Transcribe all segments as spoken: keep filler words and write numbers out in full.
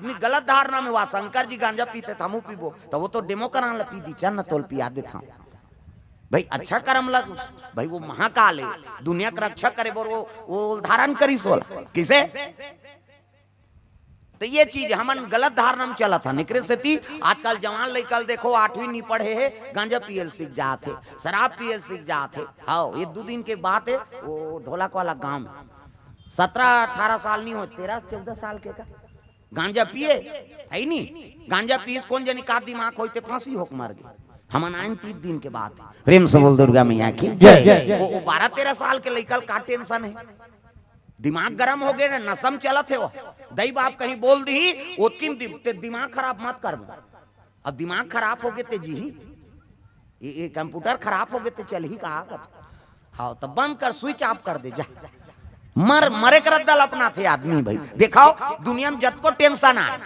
आदमी गलत धारणा में, वाह, शंकर जी गांजा पीथे त हमू पीबो, त वो तो डेमो करान ल पी दी, चल न तोल पिया देथंव। भाई, अच्छा करम लग, भाई, वो महाकाल हे, दुनिया के रक्षा करे बर वो, वो धारण करिस ओला। किसे? त ये चीज हमन गलत धारणा में चलत हन। एकरे सेती आजकल जवान लइका ल देखो, आठवीं नहीं पढ़े हे, गांजा पियल सीख जात हे, शराब पियल सीख जात हे। हव, ये दू दिन के बात हे, वो ढोलक वाला गांव में सत्रह अठारह साल नहीं हो, तेरह चौदह साल के का गांजा पिए, हे नी? गांजा पिए, कोन जनी का दिमाग होइस ते फांसी होके मर गे। हमन आयन तीस दिन के बात हे। प्रेम से बोल दुर्गा मैया की जय। वो, वो बारह तेरह साल के लइका ल का टेंशन हे, दिमाग गरम हो गे ना, नशा में चलत हे वो। दई बाप कहीं बोल दिही, ओतकी में दि-, ते दिमाग खराब मत कर। अब दिमाग खराब हो गे ते जीही, ये, ये कंप्यूटर खराब हो गे ते चलही का? हव, त बंद कर, स्विच ऑफ कर दे, जा। मर, मरे के रद्दा ल अपनाथे आदमी भाई। देखव, दुनिया में जतको टेंशन आय,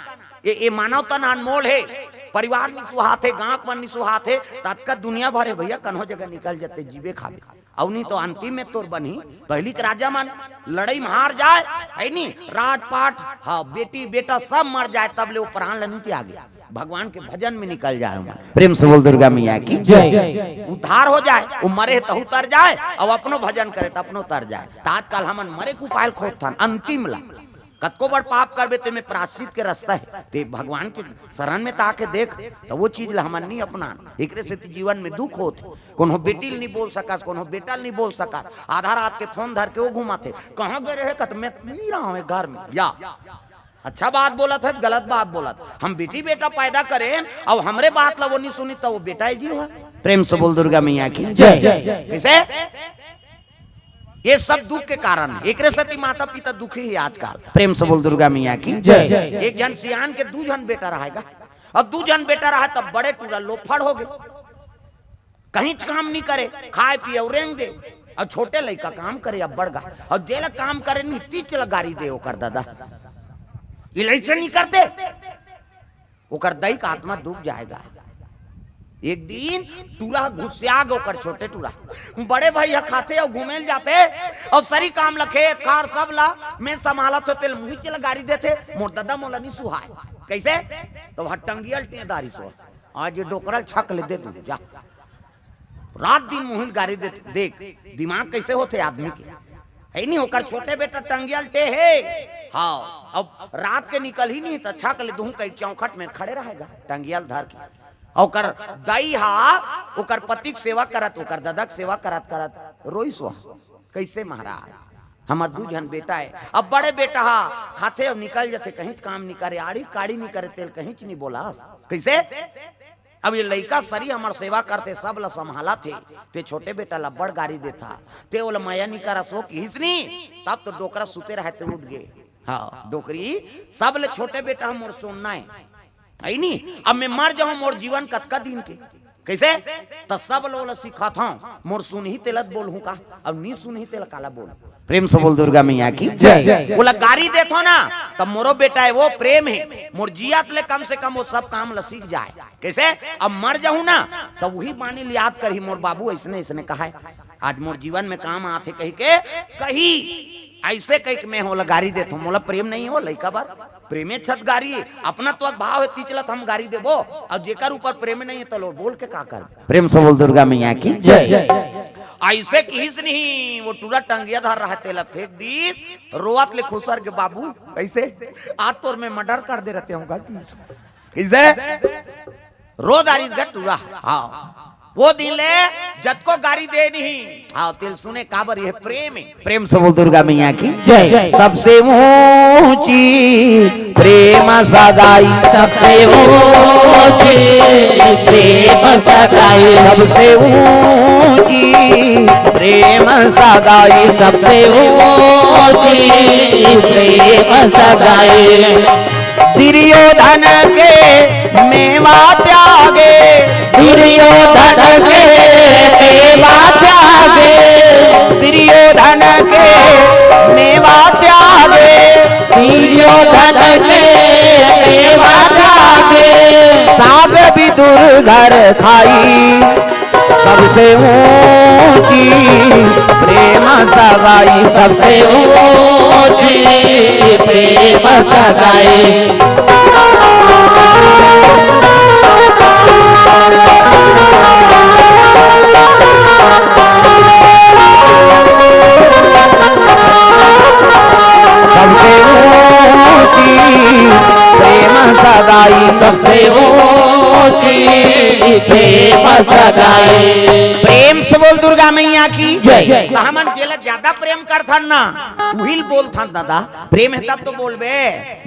ये, ये मानव तन अनमोल हे, परिवार नि सुहात हे, गांव के मन नि सुहात हे, त अतका दुनिया भर हे भैया, कन्हो जगह निकल जते, जीबे खाबे। अउ नहीं तो अंतिम में तोर बनही, पहिली के राजा मन लड़ई में हार जाय, हे नी, राज पाट, हव, बेटी बेटा सब मर जाय, तब ले वो प्राण ल नहीं त्यागे, भगवान के भजन में निकल जाय। ओमन प्रेम से बोल दुर्गा मैया की जय। उद्धार हो जाय, वो मरे हे तहू तर जाय, अउ अपनो भजन करे त अपनो तर जाय। त आजकल हमन मरे के उपाय ल खोजथन, अंतिम ला। कतको बड़ पाप करबे, तेमे प्रायश्चित के रस्ता हे। ते भगवान के शरण में त आके देख, त वो चीज ल हमन नहीं अपनान। एकरे सेती जीवन में दुख होत हे। कोनो बेटी ल नहीं बोल सकस, कोनो बेटा ल नहीं बोल सकस। आधा रात के फोन धर के वो घूमत हे, कहाँ गे रहे? कत में नहीं रहा हूँ घर में। या अच्छा बात बोलत हे, गलत बात बोलत। हम बेटी बेटा पैदा करेन, अउ हमरे बात ला वो नहीं सुनी, त वो बेटा हे जी हो। प्रेम से बोल दुर्गा मैया की जय। किसे? ये सब दुख के कारण हे। एकरे सेती माता पिता दुखी हे आजकल। प्रेम से बोल दुर्गा मैया की जय। एक झन सियान के दू झन बेटा रहे गा, अउ दू झन बेटा रहे, तब बड़े टूरा लोफड़ हो गे, कहीं काम नहीं करे, खाय पिये अउ रेंग दे, अउ छोटे लइका काम करे, अब्बड़ गा, अउ जेला काम करे नहीं, तीच ला गारी दे ओकर ददा, इला अइसे नहीं करते। ओकर दई का आत्मा दुख जाय गा। एक दिन टूरा घुसिया गे ओकर छोटे टूरा। बड़े भाई ह खाथे अउ घूमे ल जाथे अउ सरी काम ल खेत खार सब ला मैं संभालत हो, तेल मुही चला गारी देथे, मोर ददा मोला नी सुहाय। कइसे? त ह टंगिया ल टेंदारिस हो, आज ये डोकरा ल छक ले दे दूं, जा। रात दिन मुही ल गारी देथे। देख, दिमाग कइसे होथे आदमी के, हे नी? ओकर छोटे बेटा टंगिया ल टेहे, हव, अब रात के निकलही नहीं त छक ले दूं कहि चौखट में खड़े रहे गा, टंगिया ल धर के। ओकर दई हा ओकर पति के सेवा करत, ओकर ददा के सेवा करत करत रोइस हो। कइसे महाराज, हमर दू झन बेटा हे, अब बड़े बेटा हा खाथे अउ निकल जथे, कहीं काम नहीं करे, आड़ी काड़ी नहीं करे, तेल कहीं नहीं बोलस। कइसे? अब ये लइका सरी हमर सेवा करथे, सब ला संभालत हे, ते छोटे बेटा ला बड़ गारी देथा, ते ओला मया नहीं करस हो, किहिस नी, तब तो डोकरा सुते रहे ते उठ गे। हव, डोकरी, सब ले छोटे बेटा ह मोर सोना हे, हे नी? अब मैं मर जाहूं, मोर जीवन कतका दिन के? कइसे? त सब ल ओला सिखाथंव, मोर सुनही तेला त बोलहूं का, अब नी सुनही तेला काला बोलहूं? प्रेम से बोल दुर्गा मैया की जय। ओला गारी देथंव ना, त मोरो बेटा हे, वो प्रेम हे, मोर जियत ले कम से कम वो सब काम ल सीख जाय। कइसे? अब मर जाहूं ना, त उही बानी ल याद करही, मोर बाबू अइसने अइसने कहाय, आज मोर जीवन में काम आथे कहिके कही। अइसे कहिके मैं ओला गारी देथंव, मोला प्रेम नहीं हे वो लइका बर। प्रेमे छत गारी, अपना तो भाव हे, तीच ला त हम गारी देबो, अउ जेकर ऊपर प्रेम नहीं हे, त लो बोल के का करबे? प्रेम से बोल दुर्गा मैया की जय। अइसे किहिस नहीं, वो टूरा टंगिया धर रहा, तेला फेंक दीस, रोवत ले खुसर गे बाबू। कइसे? आज तोर मैं मर्डर कर दे रहते हूँ गा कि। कइसे? रो डारिस गा टूरा। हव, वो दिन ले जतको गारी दे नहीं, हव, तेल सुने, काबर ये प्रेम हे। प्रेम से बोल दुर्गा मैया की जय। सबसे ऊंची प्रेम सगाई, सबसे ऊंची प्रेम सगाई, सबसे ऊंची प्रेम सगाई, सबसे ऊंची प्रेम सगाई। दुर्योधन के मेवा त्यागे, दुर्योधन के मेवा त्यागे, दुर्योधन के मेवा त्यागे, दुर्योधन के मेवा त्यागे। साग विदुर घर खाई, सबसे ऊंची प्रेम सगाई, सबसे ऊंची प्रेम सगाई। सगाई सबसे ऊंची, प्रेम सगाई। प्रेम से बोल दुर्गा मैया की जय। त हमन जेला ज्यादा प्रेम करथन ना, उही ल बोलथन दादा। प्रेम हे तब तो बोलबे,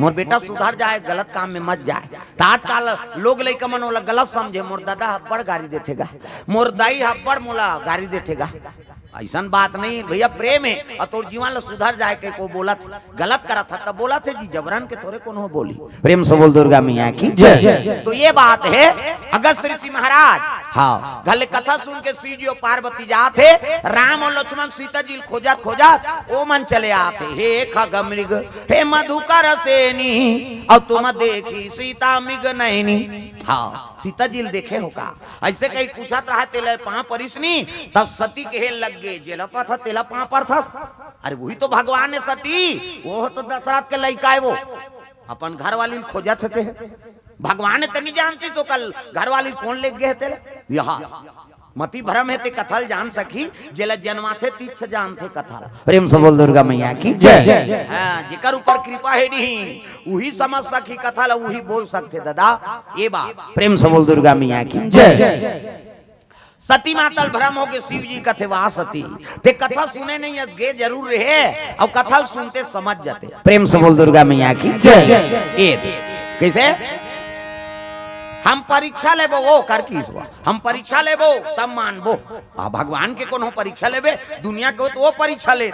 मोर बेटा सुधर जाए, गलत काम में मत जाए। त आजकल लोग लइका मन ओला गलत समझे, मोर दादा ह बड़ गारी देथे गा, मोर दाई ह बड़ मोला गारी देथे गा। अइसन बात नहीं भैया, प्रेम हे। अउ तोर जीवन ल सुधर जाए के को बोलत, गलत करत ह, त बोलत हे जी, जबरन के थोरे कोनो बोली। प्रेम से बोल दुर्गा मैया की जय। तो ये बात हे, अगस्त ऋषि महाराज, हाँ, घले कथा सुन के शिव जी अउ पार्वती जात हे, राम अउ लक्ष्मण सीता जी ल खोजत खोजत ओ मन चले आत हे, हे खग मृग, हे मधुकर सेनी, अउ तुम देखी सीता मृग नैनी। हाँ, सीता जी ल देखे हो का? अइसे कहीं पूछत रहा, तेला पाँव परिस नी, तब सती कहे लग गे, जेला पाथस तेला पाँव परथस। अरे उही तो भगवान हे सती, वो तो दशरथ के लइका हे वो, अपन घरवाली ल खोजत हे ते। भगवान हे त नहीं जानतिस त कल घरवाली ल कोन लेग गे हे तेला। यहाँ मति भरम हे ते कथा ल जान सकही, जेला जनवाथे तीछ जानथे कथा ल। प्रेम से बोल दुर्गा मैया की जय। हाँ, जेकर ऊपर कृपा हे नहीं, उही समझ सकही कथा ल, उही बोल सकथे दादा। ए बात प्रेम से बोल दुर्गा मैया की जय। सती माता ल भरम हो गे, शिव जी कथे, "वाह सती, ते कथा सुने नहीं हस, गे जरूर रहे, अउ कथा ल सुनते समझ जाते।" प्रेम से बोल दुर्गा मैया की जय। ए दे, कइसे? हम परीक्षा लेबो, वो कर की ईश्वर, हम परीक्षा लेबो तब मानबो। आ, भगवान के कोनो परीक्षा लेबे, दुनिया के हो त वो परीक्षा ले।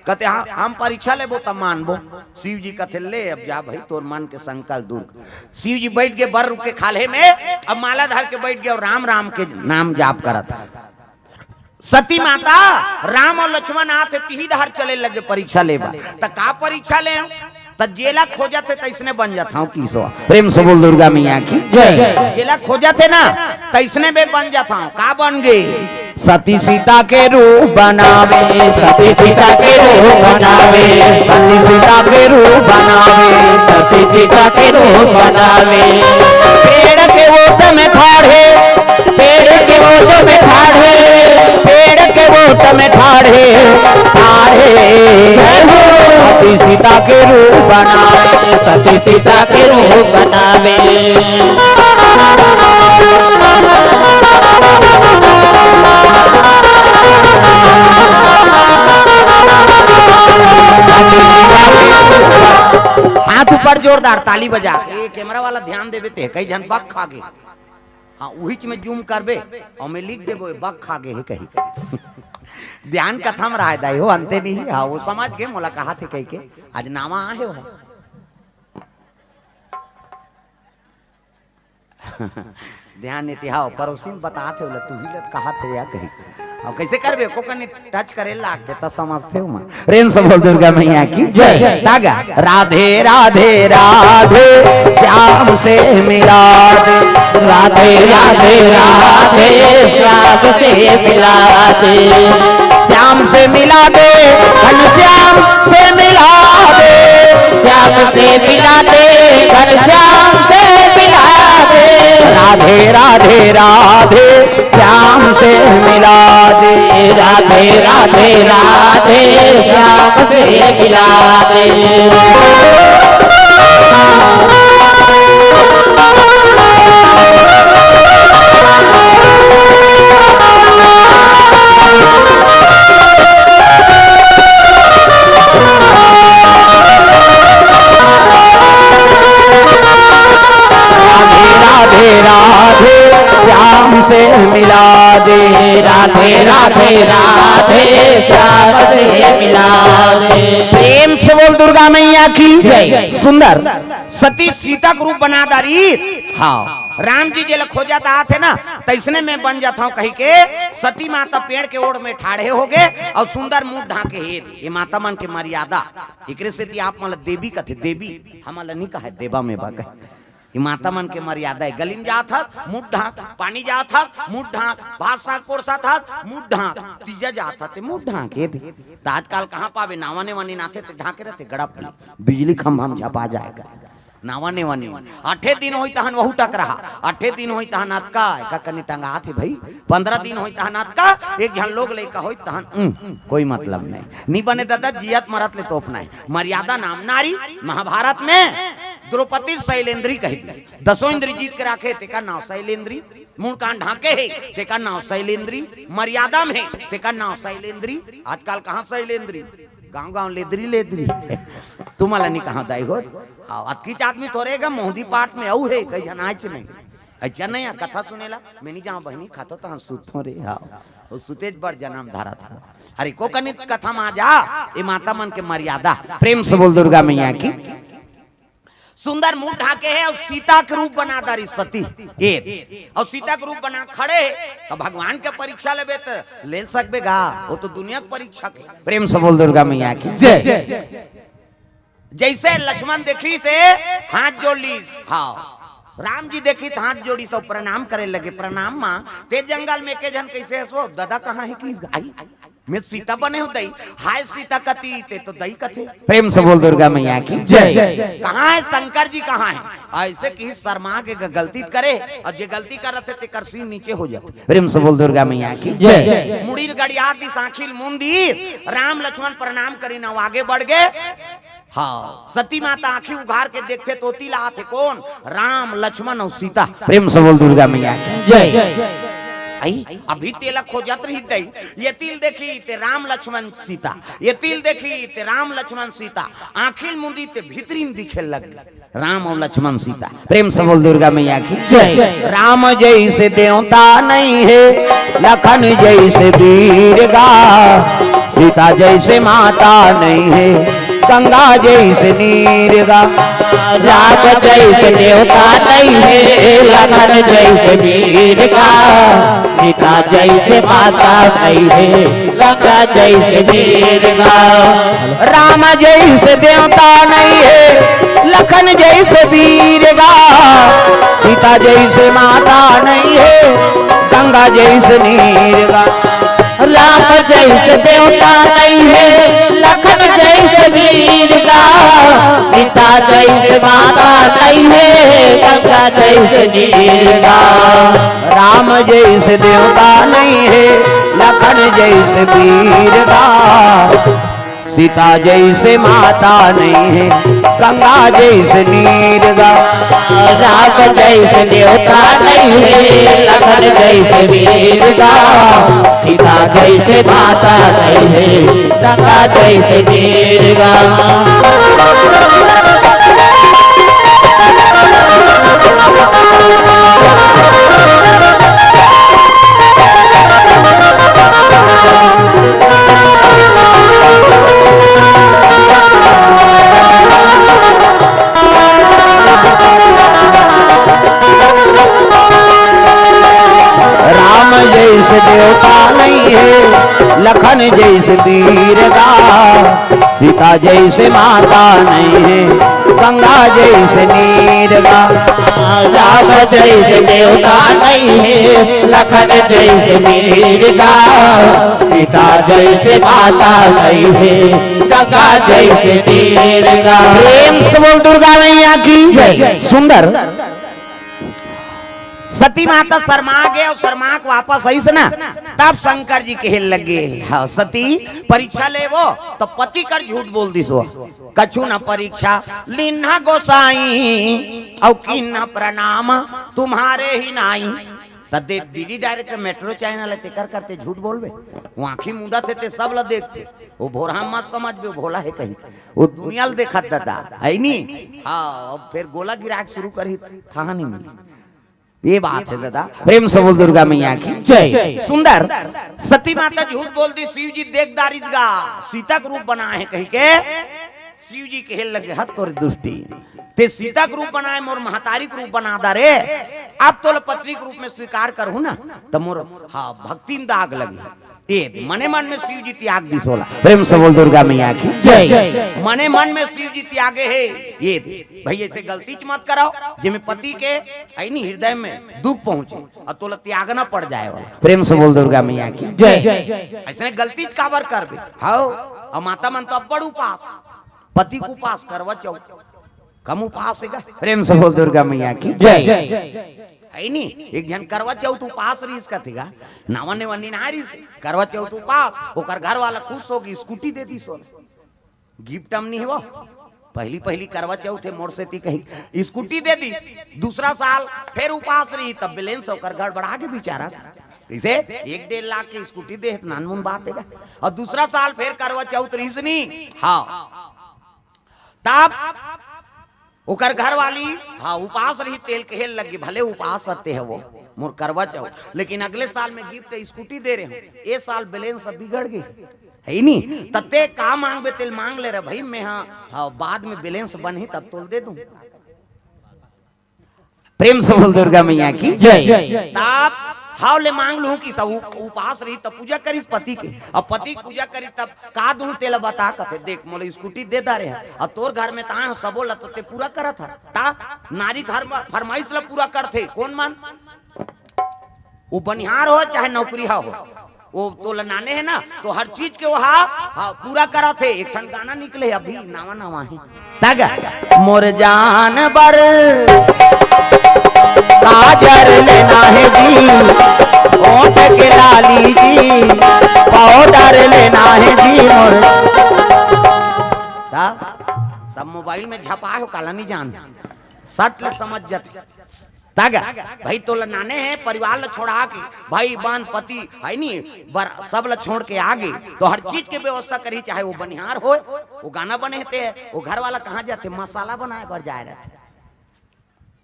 कथे, "हाँ, हम परीक्षा लेबो तब मानबो।" शिव जी कथे, "ले अब जा भाई, तोर मन के संकल्प दूर।" शिव जी बइठ गे बर रुख के खाल्हे में, अब माला धर के बइठ गे अउ राम राम के नाम जाप करत। सती माता, राम अउ लक्ष्मण आत हे, तिही डहर चले लगे परीक्षा ले बर। त का परीक्षा ले? त जेला खोजत हे तइसने बन जात हंव कि ईश्वर। प्रेम से बोल दुर्गा मैया की जय। जेला खोजत हे ना, तइसने में बन जात हंव। का बन गे? सती सीता के रूप बनावे, सती सीता के रूप बनावे, सती सीता के रूप बनावे, सती सीता के रूप बनावे। पेड़ के ओट में ठाढ़े, पेड़ के ओट में ठाढ़े, पेड़ के ओट में ठाढ़े, ठाढ़े। जय हो। सती सीता के रूप बनावे, सती सीता के रूप बनावे। हाथ ऊपर जोरदार ताली बजा। ए, कैमरा वाला ध्यान देबे ते, कई झन बक खा गे। हाँ, उहिच में जूम करबे, अउ मैं लिख देबो, "ए बक खा गे हे" कही। ध्यान कथा म राय दाई हो, अंते नहीं। हाँ, वो समझ गे, मोला कहा थे कही के, आज नावा आहे हो। ध्यान नहीं थे, हाँ, पड़ोसी में बतात हे, बोला, "तू ही लत कहा थे या कही।" अब कैसे करबे, को कनी टच करे लाग के त समझते हो माँ। प्रेम से बोल दुर्गा मैया की जय। तागा। राधे राधे राधे, श्याम से मिला दे। राधे राधे राधे, श्याम से मिला दे। श्याम से मिला दे, घनश्याम से मिला दे। श्याम से मिला दे, घनश्याम से मिला दे। राधे राधे राधे, श्याम से मिला दे। राधे राधे राधे, श्याम से मिला दे। राधे राधे राधे, श्याम से मिला दे। राधे राधे राधे, श्याम से मिला दे। प्रेम से बोल दुर्गा मैया की जय। सुंदर सती सीता के रूप बना डारी। हाँ, राम जी जेला खोजत आत हे ना, तइसने में बन जात हंव कही के सती माता पेड़ के ओट में ठाढ़े हो गे अउ सुंदर मुंह ढांके हे। ये माता मन के मर्यादा, एकरे सेती आप मन ला देवी कथे, देवी, हमन ला नहीं कहे देवा में बा कहे। ये माता मन के मर्यादा हे। गली में जात हस, मुंह ढांक, पानी जात हस, मुंह ढांक, भात साग परोसत हस, मुंह ढांक, तीजा जात हस, ते मुंह ढांक, ये दे। त आजकल कहाँ पाबे, नावा नेवा नीन आथे ते ढांके रथे, गड़प ले, बिजली खंभा में झपा जाए का। नावा नेवा नीन। आठे दिन होई तहन वहू टकराहा, आठे दिन होई तहन अतका, एका कनी टंगात हे भाई, पंद्रह दिन होई तहन अतका, एक झन लोग लइका होई तहन, उम, कोई मतलब नहीं। नी बने दादा, जियत मरत ले तोपना हे। मर्यादा नाम नारी, महाभारत में द्रौपदी शैलेंद्री कहि दिस। दसों इंद्री जीत के राखे, तेकर नाव शैलेंद्री। मुंडकान ढांके हे, तेकर नाव शैलेंद्री। मर्यादा में हे, तेकर नाव शैलेंद्री। आजकल कहाँ शैलेंद्री? गांव गांव लेदरी लेदरी। तुमला नहीं कहा दाई हो। अतकीच आदमी थोरे गा, मोहदी पाट में अउ हे, कई झन आइच नहीं। अच्छा नहीं, कथा सुनेला, मैं नहीं जाऊं बहिनी, खातो तो हम सुतों रे। हाँ, वो सुतेज बर जन्म धारा था। अरे को कनित कथा मा जा, ये माता मन के मर्यादा। प्रेम से बोल दुर्गा मैया की। सुंदर मुंह ढाके हे अउ सीता के रूप बना डारिस सती। ये अउ सीता के रूप बना खड़े हे, तो भगवान के परीक्षा लेबे त ले सकबे गा? वो तो दुनिया के परीक्षा के। प्रेम से बोल दुर्गा मैया की जय। जैसे लक्ष्मण देखिस हाथ जोड़ लीस, हाँ, राम जी देखिस हाथ जोड़िस अउ प्रणाम करे लगे। प्रणाम मा, ते जंगल में के झन कैसे हसो, दादा कहाँ हे कि आई? मैं सीता बने हो दई, हाय सीता कती, ते तो दई कथे। प्रेम से बोल दुर्गा मैया की जय। कहाँ हे शंकर जी, कहाँ हे? ऐसे कि शर्मा के ग-, गलती करे, अउ जे गलती करत हे, तेकर सिर नीचे हो जाथे। प्रेम से बोल दुर्गा मैया की जय। मुड़ी ल गड़िया दिस, आँखी ल मूंद दिस, राम लक्ष्मण प्रणाम करिन अउ आगे बढ़ गे। हाँ, सती माता आँखी उघार के देखथे त ओती ला आथे कोन? राम, लक्ष्मण अउ सीता। प्रेम से बोल दुर्गा मैया की जय। आई, अभी तेला खोजत रही दई, एती ल देखिस ते राम लक्ष्मण सीता, एती ल देखिस ते राम लक्ष्मण सीता, आँखी ल मूंद दिस ते भीतरी म दिखे लग गे। राम अउ लक्ष्मण सीता। प्रेम से बोल दुर्गा मैया की जय। राम जैसे देवता नहीं हे, लखन जैसे वीर गा, सीता जैसे माता नहीं हे, गंगा जैसे नीर गा। राम जैसे देवता नहीं हे, लखन जैसे वीर गा, सीता जैसे माता नहीं हे, गंगा जैसे वीर गा। राम जैसे देवता नहीं हे, लखन जैसे वीर गा, सीता जैसे माता नहीं हे, गंगा जैसे नीर गा। राम जैसे देवता नहीं हे, लखन जैसे वीर गा, सीता जैसे माता नहीं हे, गंगा जैसे नीर गा। राम जैसे देवता नहीं हे, लखन जैसे वीर गा, सीता जैसे माता नहीं हे, गंगा जैसे नीर गा। राम जैसे देवता नहीं हे, लखन जैसे वीर गा, सीता जैसे माता नहीं हे, गंगा जैसे नीर गा। राम जैसे देवता नहीं हे, लखन जैसे वीर गा, सीता जैसे माता नहीं हे, गंगा जैसे नीर गा। राम जैसे देवता नहीं हे, लखन जैसे वीर गा, सीता जैसे माता नहीं हे, गंगा जैसे नीर गा। प्रेम से बोल दुर्गा मैया की जय। सुंदर। सती माता शर्मा गे अउ शर्मा के वापस आइस ना, तब शंकर जी कहे लगे, हाँ सती, परीक्षा लेवो, त पति कर झूठ बोल दिस वो। कछु न परीक्षा लीन्हा गोसाई, अउ कीन्हा प्रणाम तुम्हारे ही नाई। त दे डीडी डायरेक्ट मेट्रो चैनल हे, तेकर करते झूठ बोलबे? वो आँखी मूंदत हे ते सब ला देखथे। वो भोरहा मत समझबे, वो भोला हे कहीं। वो दुनिया ल देखत दादा, हे नी? हाँ, अब फिर गोला गिराक शुरू करही, थाहा नहीं मिली। ये बात हे दादा। प्रेम से बोल दुर्गा मैया की जय। सुंदर। सती माता झूठ बोल दिस, शिव जी देख डारिस गा, सीता के रूप बनाए हे कहिके। शिव जी कहे लगे, हद तोर दुष्टी, ते सीता के रूप बनाए, मोर महतारी के रूप बना डारे। अब तोला पत्नी के रूप में स्वीकार करहूं ना, त मोर, हाँ, भक्ति में दाग लगी। ये दे, मने मन में शिव जी त्याग दिस ओला। प्रेम से बोल दुर्गा मैया की जय। मने मन में शिव जी त्यागे हे। ये दे, भैया, ऐसे गलती च मत कराओ, जेमे पति के, हे नी, हृदय में दुख पहुंचे अउ तोला त्यागना पड़ जाए वाला। प्रेम से बोल दुर्गा मैया की जय। ऐसने गलती च काबर करबे? हाओ, अउ माता मन तो अब्बड़ उपास, पति के उपास, करवा चौथ, कम उपास हे गा? प्रेम से बोल दुर्गा मैया की जय। हे नी, एक झन करवा चौथ उपास रहिस कथे गा, नावा नेवा निन्हा रहिस, करवा चौथ उपास, ओकर घर वाला खुश होगे, स्कूटी दे दिस ओला। गिफ्ट म नहीं हे वो, पहली पहली करवा चौथ हे, मोर सेती कही स्कूटी दे दिस। दूसरा साल फेर उपास रही, तब बैलेंस ओकर गड़बड़ा के बिचारा। कइसे? एक डेढ़ लाख के स्कूटी दे हे, त नानमुन बात हे। अउ दूसरा साल फेर करवा चौथ रहिस नी, हाँ, तब ओकर घरवाली, हाँ, उपास रही, तेल कहे लग गे, भले उपास रहते हे वो, मोर करवा चौथ, लेकिन अगले साल में गिफ्ट स्कूटी दे रहे हूँ, ए साल बैलेंस बिगड़ गे, हे नी? त तें का मांगबे, तेल मांग ले रे भाई, मैं हाँ, हाँ, बाद में बैलेंस बनही तब तोल दे दूं। प्रेम से बोल दुर्गा मैया की जय। तब हव ले मांग लूं कि सब उप-, उपास रही तब पूजा करिस पति के, अब पति के पूजा करिस तब का दूं तेला बता, कथे देख मोला स्कूटी दे डारे हे, अब तोर घर में त आए हंव सबो ला तो तें पूरा करत हस, त नारी घर में फरमाइश ला पूरा करथे कोन मन? वो बनिहार हो चाहे नौकरिहा हो, वो तोला नाने हे ना, तो हर चीज के वो हा, हा, पूरा करत हे। एक ठन गाना निकले हे अभी, नवा नवा हे, तग मोर जान बर काजर लेना हे जी, ओठ के लाली जी, पाउडर लेना हे जी मोर। त सब मोबाइल में झपाए हो, काला नहीं जान, सट ले समझ जाथे। तग भाई तोला नाने हे, परिवार ला छोड़ा के, भाई बहन पति हे नी, बर-, सब ला छोड़ के आगे, तो हर चीज के व्यवस्था करही, चाहे वो बनिहार होय, वो गाना बने हे ते, वो घर वाला कहाँ जाथे, मसाला बनाए बर जाए रहथे,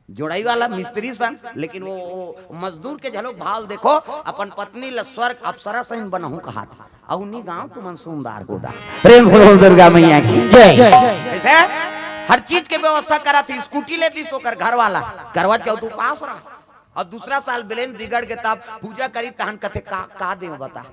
जोड़ई वाला मिस्त्री सन, लेकिन वो, वो मजदूर के झलो भाव देखो, अपन पत्नी ला स्वर्ग अप्सरा सहिन बनहूं कहाथे। अउ नी गांव तुमन सुंदर हो दा। प्रेम से बोल दुर्गा मैया की जय। कइसे? हर चीज के व्यवस्था करत हे, स्कूटी ले दिस ओकर घर वाला, करवा चौथ उपास रहा, अउ दूसरा साल बैलेंस बिगड़ गे तब पूजा करी, तहन कथे का, का देव बता,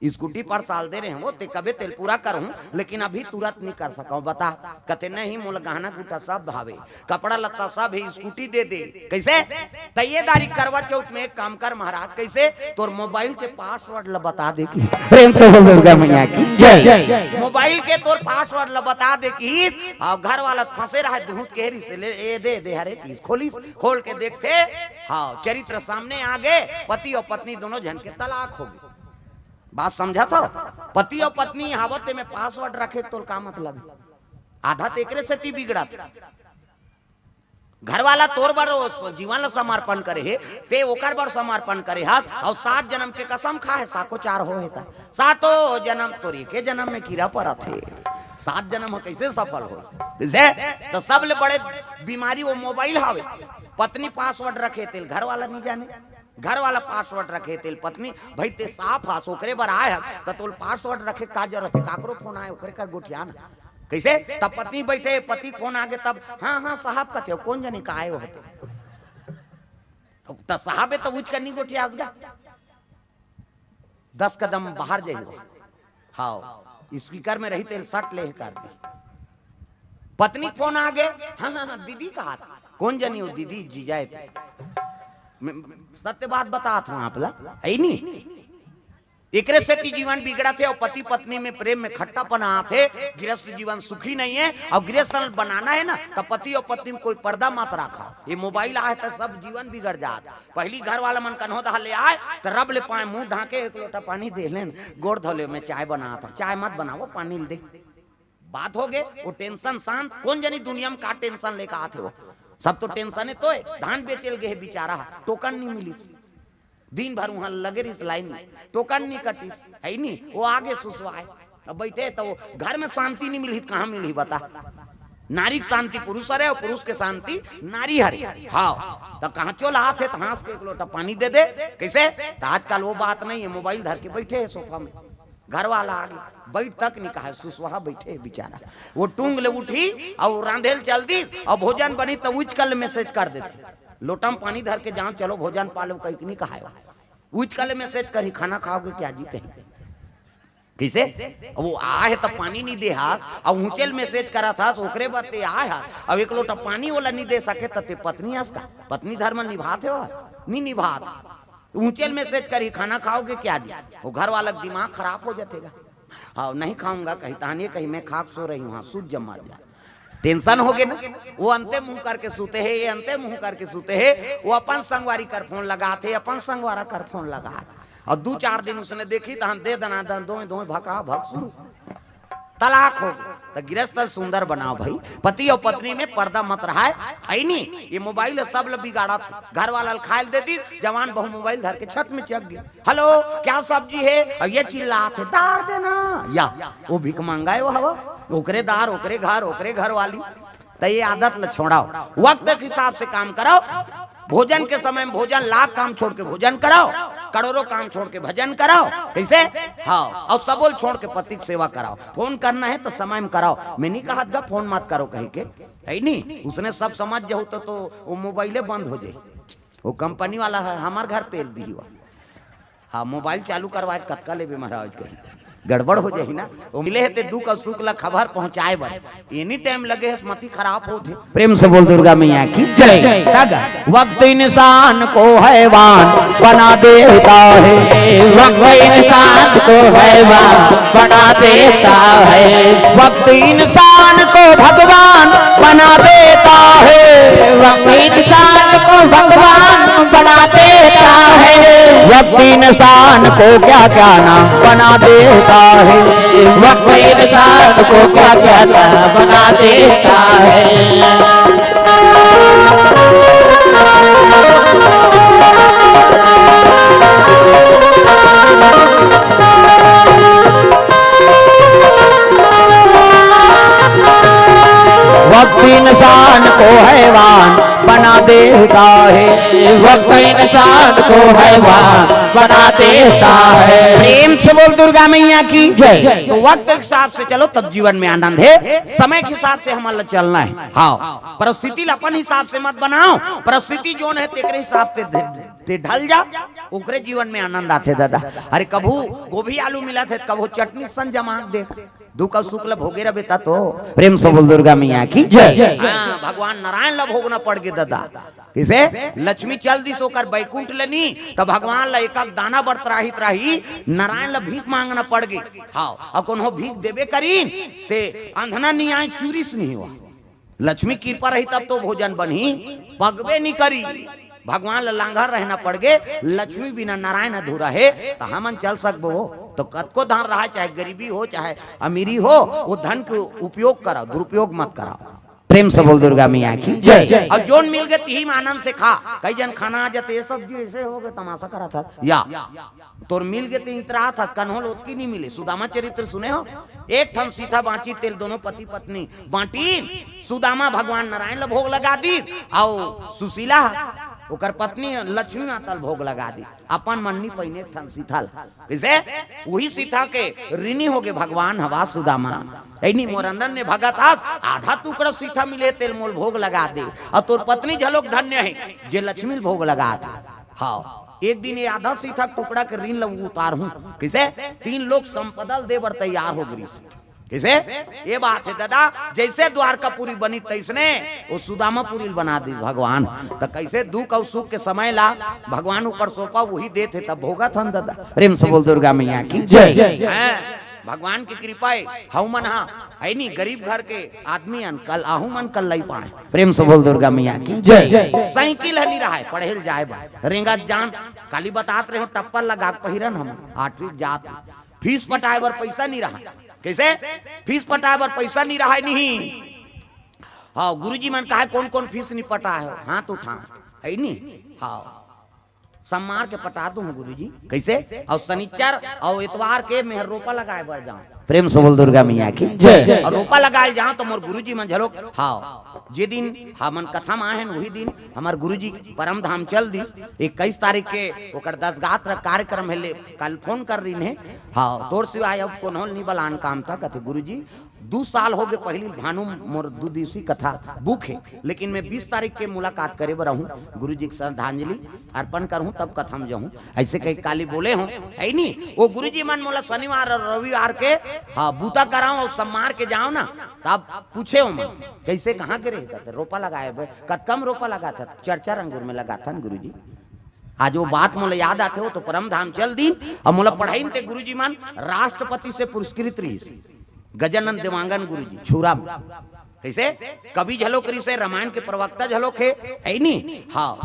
स्कूटी पर साल दे रहे हंव, तें कबे तेल पूरा करहूं, लेकिन अभी तुरंत नहीं कर सकंव, बता। कथे नहीं, मोला गहना गुटा सब भावे, कपड़ा लत्ता सब हे, स्कूटी दे दे। कइसे? त ए दारी करवा चौथ में एक काम कर महाराज, कइसे? तोर मोबाइल के पासवर्ड ल बता दे कि। प्रेम से बोल दुर्गा मैया की जय। मोबाइल के तोर पासवर्ड ल बता दे कि, अउ घर वाला फंसे रहे, दुहूत के रिसे ले, ए दे दे, हरे चीज खोलिस, खोल के देखथे, हाँ, चरित्र सामने आ गे, पति अउ पत्नी दोनों झन के तलाक हो गे। बात समझत हव? पति अउ पत्नी हावत में पासवर्ड रखे तोर का मतलब हे? आधा तेकरे सेती बिगड़त। घर वाला तोर बर वो स-, जीवन ला समर्पण करे हे, तें ओकर बर समर्पण करे हस, अउ सात जन्म के कसम खाए हे, साको चार हो हे त। सातो जन्म तोर एके जन्म में कीरा परत हे, सात जन्म ह कइसे सफल हो? जइसे त सबले बड़े बीमारी वो मोबाइल हावे। पत्नी पासवर्ड रखे तेल घर वाला नहीं जाने, घर वाला पासवर्ड रखे तेल पत्नी, भाई तें साफ हस, ओकरे बर आए हस, त तोल पासवर्ड रखे का जरूरत हे? काकरो फोन आए ओकरे कर गोठिया ना। कइसे? तब पत्नी बइठे, पति के फोन आगे तब, हाँ, हाँ, साहब कथे हो, कोन जनी का आए हो? त साहब हे त उच कर नहीं गोठियास गा। दस कदम बाहर जाही। हाँ, स्पीकर में रही तेल सट ले कर दी। पत्नी के फोन आगे, हाँ, हाँ, हाँ, दीदी कहाथे, कोन जनी हो दीदी, जीजा हे ते। मैं सत्य बात बतात हंव आप ला, हे नी? एकरे सेती जीवन बिगड़त हे अउ पति पत्नी में प्रेम में खट्टापन आत हे, गृहस्थ जीवन सुखी नहीं हे। अउ गृहस्थ बनाना हे ना, त पति अउ पत्नी में कोई पर्दा मत राखा। ये मोबाइल आए त सब जीवन बिगड़ जात। पहली घर वाला मन कन्हो दहा ले आए त रब ले पाए मुंह ढांके एक लोटा पानी दे लेन, गोड़ धो ले, मैं चाय बनात हंव, चाय मत बनावो, पानी ल दे। बात हो गे, वो टेंशन शांत। कोन जनी दुनिया में का टेंशन लेके आत हे वो? सब तो टेंशन हे। तोय धान बेचे ल गे हे बिचारा ह, टोकन नहीं मिलिस, दिन भर उहां लगे रहिस लाइन में, टोकन नहीं कटिस, हे नी? वो आगे सुसवाए, अब बइठे त वो घर में शांति नहीं मिलही त कहां मिलही बता? नारी के शांति पुरुष हरे अउ पुरुष के शांति नारी हरे। हाँ, त कहां चल आत हे त हांस के एक लोटा पानी दे दे। कइसे? त आजकल वो बात नहीं हे, मोबाइल धर के बइठे हे सोफा में, घर वाला आगे, बइठ तक नहीं कहाए, सुसवा बइठे हे बिचारा। वो टूंग ले उठही अउ रांधे ल चल दिस अउ भोजन बनही त उच कर ले मैसेज कर देथे, लोटा में पानी धर के जांव, चलो भोजन पा लो, कहिके नहीं कहाए। उच कर ले मैसेज करही, खाना खाओगे क्या जी कहिके। कइसे? अब वो आए हे त पानी नहीं दे हस, अउ उचे ल मैसेज करत हस, ओकरे बर तें आए हस, अउ एक लोटा पानी ओला नहीं दे सके त तें पत्नी हस का? पत्नी धर्म निभात हे वो? नहीं निभात। उचे ल मैसेज करही, खाना खाओगे क्या जी? वो घर वाला के दिमाग खराब हो जाथे गा। हाँ, नहीं खाऊंगा कही, तहन ये कही, मैं खा के सो रही हूँ, हाँ, सूत जा, मर जा। टेंशन हो गे ना, वो अंते मुंह करके सूते हे, ये अंते मुंह करके सूते हे, वो अपन संगवारी कर फोन लगाथे, अपन संगवारा कर फोन लगाथे, अउ दू चार दिन उसने देखही, तहन दे दना दन, दोय दोय भका भक शुरू। तलाक हो गे, त गिरस्थ ल सुंदर बनाओ भाई। पति अउ पत्नी में पर्दा मत रहाय, है नी? ये मोबाइल ह सब ल बिगाड़त हे। घर वाला ल खाय ल दे दिस, जवान बहू मोबाइल धर के छत में चघ गे। "हेलो, क्या सब्जी है?" अउ ये चिल्लात हे, "दार देना।" या, वो भिख मंगाय वो हवा, ओकरे दार, ओकरे घर, ओकरे घर वाली। त ये आदत ल छोड़ाओ, वक्त के हिसाब से काम कराओ। भोजन के समय में भोजन, लाख काम छोड़ के भोजन कराओ, करोड़ों काम छोड़ के भजन कराओ। कइसे? हाँ, अउ सबो ल छोड़ के पति के सेवा कराओ। फोन करना हे त समय में कराओ। मैं नइ कहत गा फोन मत करो कहिके, है नी? उसने सब समझ जाहू त, त वो मोबाइले बंद हो जाही। वो कंपनी वाला ह, हमर घर पेल दिही वो। हाँ, मोबाइल चालू करवाय के कतका लेबे महाराज कही, गड़बड़ हो जाही ना। वो मिले हे ते दुख अउ सुख ला खबर पहुँचाय बर। एनी टाइम लगे हस, मति खराब होत हे। प्रेम से बोल दुर्गा मैया की जय। तग वक्त इंसान को हैवान बना देता है। वक्त इंसान को हैवान बना देता है। वक्त इंसान को भगवान बना देता है। वक्त इंसान को भगवान बना देता है। वक्त इंसान को क्या क्या ना बना देता है। वक्त इंसान को क्या क्या ना बना देता है। वक्त इंसान को हैवान बना देता है। वक्त इंसान को हैवान बना देता है। प्रेम से बोल दुर्गा मैया की जय। तो वक्त के हिसाब से चलो, तब जीवन में आनंद हे। समय के हिसाब से हमन ला चलना हे। हाँ, परिस्थिति ला अपन हिसाब से मत बनाओ। परिस्थिति जोन हे, तेकरे हिसाब से दे, दे ढल जा, ओकरे जीवन में आनंद आथे दादा। अरे, कभू गोभी आलू मिलत हे, कभू चटनी सन जमा दे, दुख अउ सुख ल भोगे रबे त तो। प्रेम से बोल दुर्गा मैया की जय। हाँ, भगवान नारायण ल भोगना पड़ गे दादा। कइसे? लक्ष्मी चल दिस ओकर बैकुंठ ले नी, त भगवान ल एक एक दाना बर त्राही त्राही नारायण ल भीख मांगना पड़ गे। हाँ, अउ कोनो भीख देबे करिन, ते अंधना नइ आय, चूरिस नइ हुआ। लक्ष्मी कृपा रही तब तो भोजन बनही, पगबे नइ करी। भगवान ल लांघर रहना पड़ गे, लक्ष्मी बिना नारायण अधूरा हे, त हमन चल सकबो? त कतको धन रहा, चाहे गरीबी हो, चाहे अमीरी हो, वो धन के उपयोग कराओ, दुरुपयोग मत कराओ। प्रेम से बोल दुर्गा मैया की जय। अउ जोन मिल गे तिही में आनंद से खा। कई झन खाना आ जाथे, ये सब्जी ऐसे हो गे, तमाशा करत हस या। तोर मिल गे ते इतरात हस, कन्हो ल ओतकी नइ मिले। सुदामा चरित्र सुने हो? एक ठन सीता बांचिस, तेला दोनों पति पत्नी बांटिन। सुदामा भगवान नारायण ल भोग लगा दिस, अउ सुशीला, ओकर पत्नी लक्ष्मी माता ल भोग लगा दिस। अपन मन नइ पहिने एक ठन सीता ल। कइसे? उही सीता के ऋणी हो गे भगवान हवा सुदामा। ऐनी मोर अनन्य भगत हस, आधा टुकड़ा सीता मिले तेला मोला भोग लगा दे। अउ तोर पत्नी घलोक धन्य हे, जे लक्ष्मी ल भोग लगात हे। हाँ, एक दिन ये आधा सीता के टुकड़ा के ऋण ल उतारहूं। कइसे? तीन लोक संपदा ल दे बर तैयार हो गिस। कइसे? ये बात हे दादा, जइसे द्वारकापुरी बनिस तइसने वो सुदामापुरी ल बना दिस भगवान। त कइसे दुख अउ सुख के समय ला भगवान ऊपर सौंपा, उही देत हे, तब भोगत हन दादा। प्रेम से बोल दुर्गा मैया की जय। हैं? भगवान के कृपा हे, हऊ मन हा, हे नी, गरीब घर के आदमी अन, कल आहू मन कल लई पाए। प्रेम से बोल दुर्गा मैया की जय। साइकिल ह नी रहय पढ़े ल जाए बर, रेंगत जान, काली बतात रहे हो, टप्पर लगा के पहिरन हम, आठवीं जात, फीस पटाए बर पइसा नी रहय। कइसे? फीस पटाए बर पइसा नी रहय, नहीं। हाँ, गुरुजी मन कहे, "कोन कोन फीस नी पटाए हो, हाथ उठा।" हे नी? हाँ, सम्मार के पटा दूं गुरुजी। कइसे? अउ सनिचर अउ एतवार के मेहर रोपा लगाए बर जांव। प्रेम से बोल दुर्गा मैया की जय। अउ रोपा लगाए जांव त मोर गुरुजी मन घलोक, हाँ, जे दिन हमन कथा म आए हन, उही दिन हमर गुरुजी परम धाम चल दिस। इक्कीस तारीख के ओकर दसगात्र कार्यक्रम हे, ले कल फोन कर रहिन हे। हाँ, तोर सिवाय अब कोनो ल नी बलान काम था, कथे गुरुजी, दू साल हो गे, पहिली भानु मोर दू दिवसीय कथा बुक हे, लेकिन मैं बीस तारीख के मुलाकात करे बर आहूं, गुरुजी के श्रद्धांजलि अर्पण करहूं, तब कथा म जाहूं। अइसे कहि काली बोले हों, हे नी? वो गुरुजी मन मोला शनिवार अउ रविवार के, हाँ, बूता कराओ अउ सम्मार के जाओ ना, तब पूछे हों मैं, "कइसे, कहाँ के रहे?" कथे, "रोपा लगाए बर।" "कतका म रोपा लगाथस?" "चार चार अंगुर में लगाथन गुरुजी।" आज वो बात मोला याद आथे, वो तो परम धाम चल दीन, अउ मोला पढ़ाइन ते गुरुजी मन राष्ट्रपति से पुरस्कृत रहिस। गजानन देवांगन गुरुजी, छुरा म। कइसे? कवि घलोक रिहिसे, रामायण के प्रवक्ता घलोक हे, हे नी? हाँ।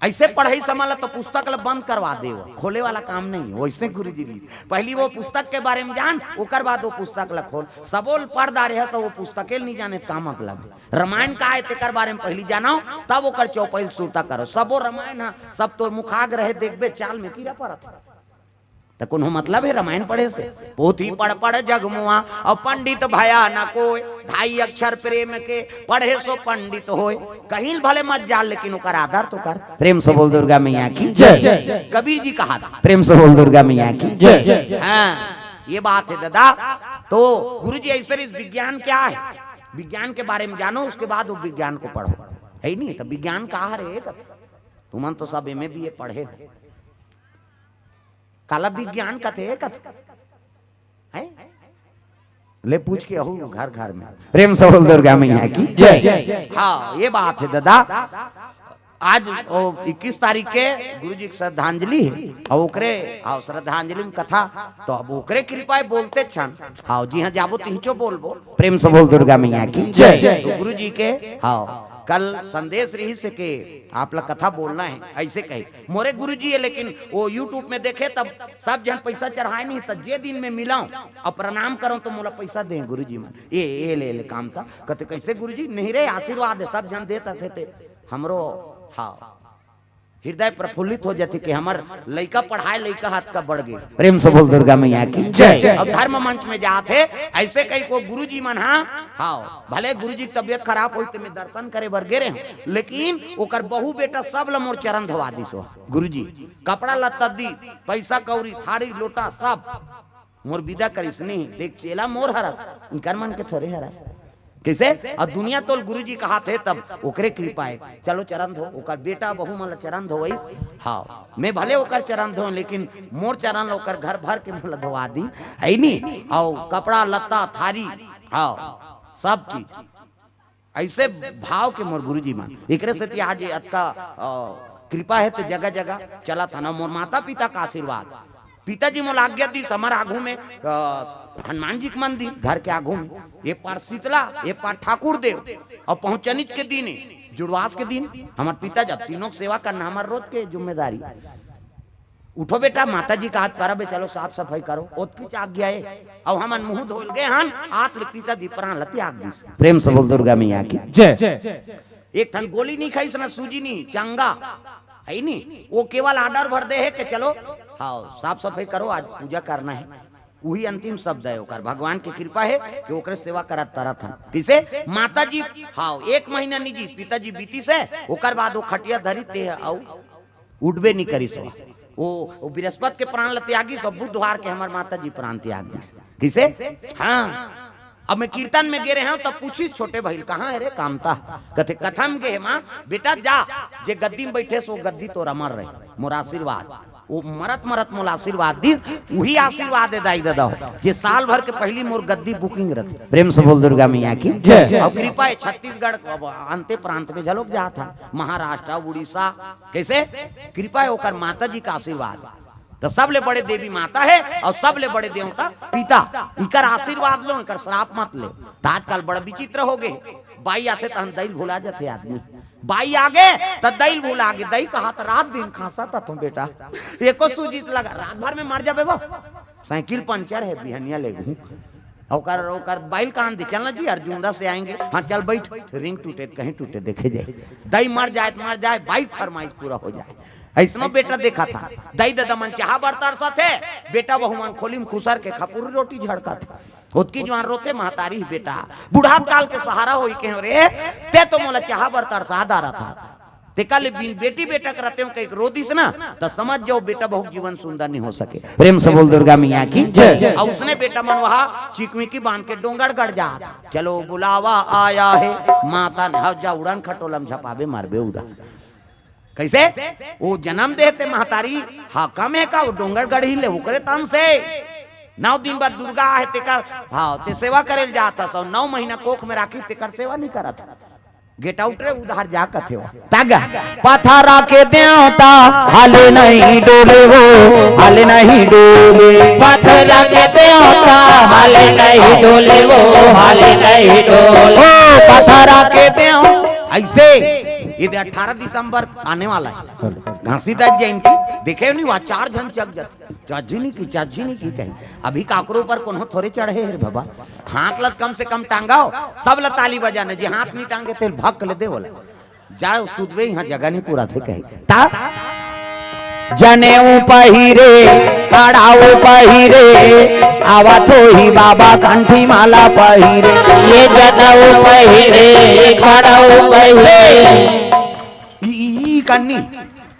अउ अइसे पढ़ई समझ ला तो पुस्तक ला बंद करवा दे, वो खोले वाला काम नहीं। वइसने गुरुजी रहिस, पहली वो पुस्तक के बारे में जान, ओकर बाद वो पुस्तक ला खोल। सबो ल पढ़ डारे हस, वो पुस्तके ल नहीं जाने त का मतलब हे? रामायण का हे तेकर बारे में पहली जानो, तब ओकर चौपाई ल सुरता करो। सबो रामायण ह, सब तोर मुखाग्र हे, देखबे चाल में कीरा परत हे। त कोनो मतलब हे रामायण पढ़े से? पोथी पढ़ पढ़ जग मुआ, अउ पंडित भया न कोय, ढाई अक्षर प्रेम के, पढ़े सो पंडित होय। कहीं भले मत जा, लेकिन ओकर आदर तो कर। प्रेम से बोल दुर्गा मैया की जय। कबीर जी कहा था, प्रेम से बोल दुर्गा मैया की जय। हाँ, ये बात हे दादा। तो गुरु जी, ऐसे इस विज्ञान क्या हे? विज्ञान के बारे में जानो, उसके बाद वो विज्ञान को पढ़ो। हे नहीं तो विज्ञान का हरे? तुमन तो सब एमए बीए पढ़े हो, काला विज्ञान कथे कथे? हैं? ले पूछ के अहू घर घर में। प्रेम से बोल दुर्गा मैया की जय। हाँ, ये बात हे दादा। आज ओ इक्कीस तारीख के गुरु जी के श्रद्धांजलि हे, अउ ओकरे, हाँ, श्रद्धांजलि में कथा, तो अब ओकरे कृपा हे, बोलते छन। हाँ जी, हाँ, जाबो तिहिचो बोलबो। प्रेम से बोल दुर्गा मैया की जय। तो गुरु जी के, हाँ, कल संदेश रहिस हे के आप ला कथा बोलना हे, ऐसे कहे। मोरे गुरु जी हे, लेकिन वो YouTube में देखे तब सब झन पैसा चढ़ाए नहीं, त जे दिन में मिलाऊं अउ प्रणाम करूं तो मोला पैसा दे गुरु जी मन। ए, ए ले, ले काम था। कथे, "कैसे गुरु जी?" "नहीं रे, आशीर्वाद हे, सब झन देत रथे ते हमरो।" हाँ, हृदय प्रफुल्लित हो जाथे कि हमर लइका पढ़ाए, लइका हाथ का बढ़ गे। प्रेम से बोल दुर्गा मैया की जय। अब धर्म मंच में जात हे, ऐसे कई को गुरु जी मन, हाँ, हाँ, भले गुरु जी के तबियत खराब होई, ते में दर्शन करे बर गे रहे, लेकिन ओकर बहू बेटा सब ल मोर चरण धोवा दिस हो गुरु जी। कपड़ा लत्ता दी, पैसा कौड़ी, थारी लोटा सब मोर विदा करिस। नहीं, देख, चेला मोर हरस, इनकर मन के थोरे हरस। कैसे? अउ दुनिया तोल गुरु जी कहात हे, तब ओकरे कृपा हे। चलो चरण धो, ओकर बेटा बहू मन ला चरण धोवइस। हाँ, मैं भले ओकर चरण धो, लेकिन मोर चरण ला ओकर घर भर के मोला धोवा दी, हे नी? अउ कपड़ा लत्ता, थारी, हाँ, सब चीज। ऐसे भाव के मोर गुरुजी मन, एकरे सेती आज ये अतका, अ, कृपा हे ते जगह जगह चलत हन। मोर माता पिता का आशीर्वाद, पिताजी मोला आज्ञा दिस, हमर आगू में, अ, हनुमान जी के मंदिर, घर के आगू में, ये पार शीतला, ये पार ठाकुर देव, अउ पहुँचनिच के दिन, जुड़वास के दिन, हमर पिता जब तीनों के सेवा करना हमर रोज के जिम्मेदारी। उठो बेटा, माता जी का आज परब हे, चलो साफ सफाई करो, ओतकीच आज्ञा हे। अउ हमन मुंह धोल गे हन, आत ले पिताजी प्राण ल त्याग दिस। प्रेम से बोल दुर्गा मैया की जय। एक ठन गोली नहीं खाइस, ना सूजी नहीं, चंगा, हे नी? वो केवल order भर दे हे कि चलो, हाँ, साफ सफाई करो, आज पूजा करना हे। उही अंतिम शब्द हे ओकर। भगवान के कृपा हे कि ओकरे सेवा करत तरत हन। किसे? माता जी, हाँ, एक महीना निजिस, पिताजी बीतिस हे, ओकर बाद वो खटिया धरी ते अउ उठबे नहीं करिस हो। वो, वो बृहस्पति के प्राण ल त्यागिस, सब बुधवार के हमर माता जी प्राण त्याग दिस। किसे? हाँ। अब मैं कीर्तन में गे रहे हंव, तब पूछिस छोटे भाई ल, "कहाँ हे रे कामता?" कथे, "कथा में गे हे माँ।" "बेटा जा, जे गद्दी में बैठे सो गद्दी तोर अमर रहे, मोर आशीर्वाद।" वो मरत मरत मोला आशीर्वाद दिस, उही आशीर्वाद हे दाई ददा हो, जे साल भर के पहली मोर गद्दी booking रथे। प्रेम से बोल दुर्गा मैया की जय। अउ कृपा हे छत्तीसगढ़, अब अंते प्रांत में झलोक जात हन, महाराष्ट्र, उड़ीसा, कैसे? कृपा हे ओकर माता जी का आशीर्वाद। तो सबले बड़े देवी माता हे अउ सबले बड़े देवता पिता। इकर आशीर्वाद लो, इकर श्राप मत ले। तो आजकल बड़ा विचित्र हो गे, बाई आथे तहन दई ल भुला जाथे आदमी। बाई आगे त दई ल भुला गे। दई कहा त रात दिन खांसा त तुम बेटा, एको सूजी त लगा, रात भर में मर जाबे वो। साइकिल पंचर हे, बिहनिया लेगहूं। ओकर, ओकर बाई ल कान दे, "चल ना जी, अर्जुंदा से आएंगे।" "हाँ, चल बैठ।" रिंग टूटे त कहीं टूटे, देखे जाए। दई मर जाए त मर जाए, बाई के फरमाइश पूरा हो जाए। अइसनो बेटा देखा था, दई ददा मन चाहा बर तरसत हे, बेटा बहू मन खोली में खुसर के खपुरी रोटी झड़कत हे। ओतकी जुआन रोथे महतारी ही बेटा, बुढ़ात काल के सहारा होई के हो रे, ते तो मोला चाहा बर तरसा डारत हस। तेकर ले बिन बेटी बेटा के रते हो कहिके रो दिस ना, त समझ जाओ बेटा बहू के जीवन सुंदर नहीं हो सके। प्रेम से बोल दुर्गा मैया की जय। अउ उसने बेटा मन वहा चिकमिकी बांध के डोंगरगढ़ जात, "चलो बुलावा आया है, माता ने," हव जा उड़न खटोला में झपाबे, मरबे उधर। कैसे? वो जन्म दे हे ते महतारी, हाँ, कम हे का? वो डोंगरगढ़ ही ले, ओकरे तन से। नौ दिन बर दुर्गा आहे, तेकर, हाँ, ते सेवा करे ल जात हस, अउ नौ महीना कोख में राखी, तेकर सेवा नहीं करत। Get out रे, उधार जा कथे हो। तग, पथरा के देवता हाले नहीं डोले वो, हाले नहीं डोले। पथरा के देवता हाले नहीं डोले वो, हाले नहीं डोले। ओ पथरा के देव, ऐसे ये दे अठारह दिसंबर आने वाला है, घासीदास जयंती। देखे नहीं, वहाँ चार झन चक जाते, चाची नहीं की, चाची नहीं की कहीं। अभी काकरो ऊपर कोनो थोरे चढ़े हे रे बाबा, हाथ लत कम से कम टांगाओ। सब ल ताली बजाने, जे हाथ नहीं टांगे तेल भक ले दे बोला। जाओ सुतबे, यहाँ जगह नहीं पूरा थे कहे। ता जनेऊ पहिरे, कड़ाऊ पहिरे, आवत होही बाबा कंठी माला पहिरे। ये जनेऊ पहिरे, कड़ाऊ पहिरे। ई, ई, ई कन्नी,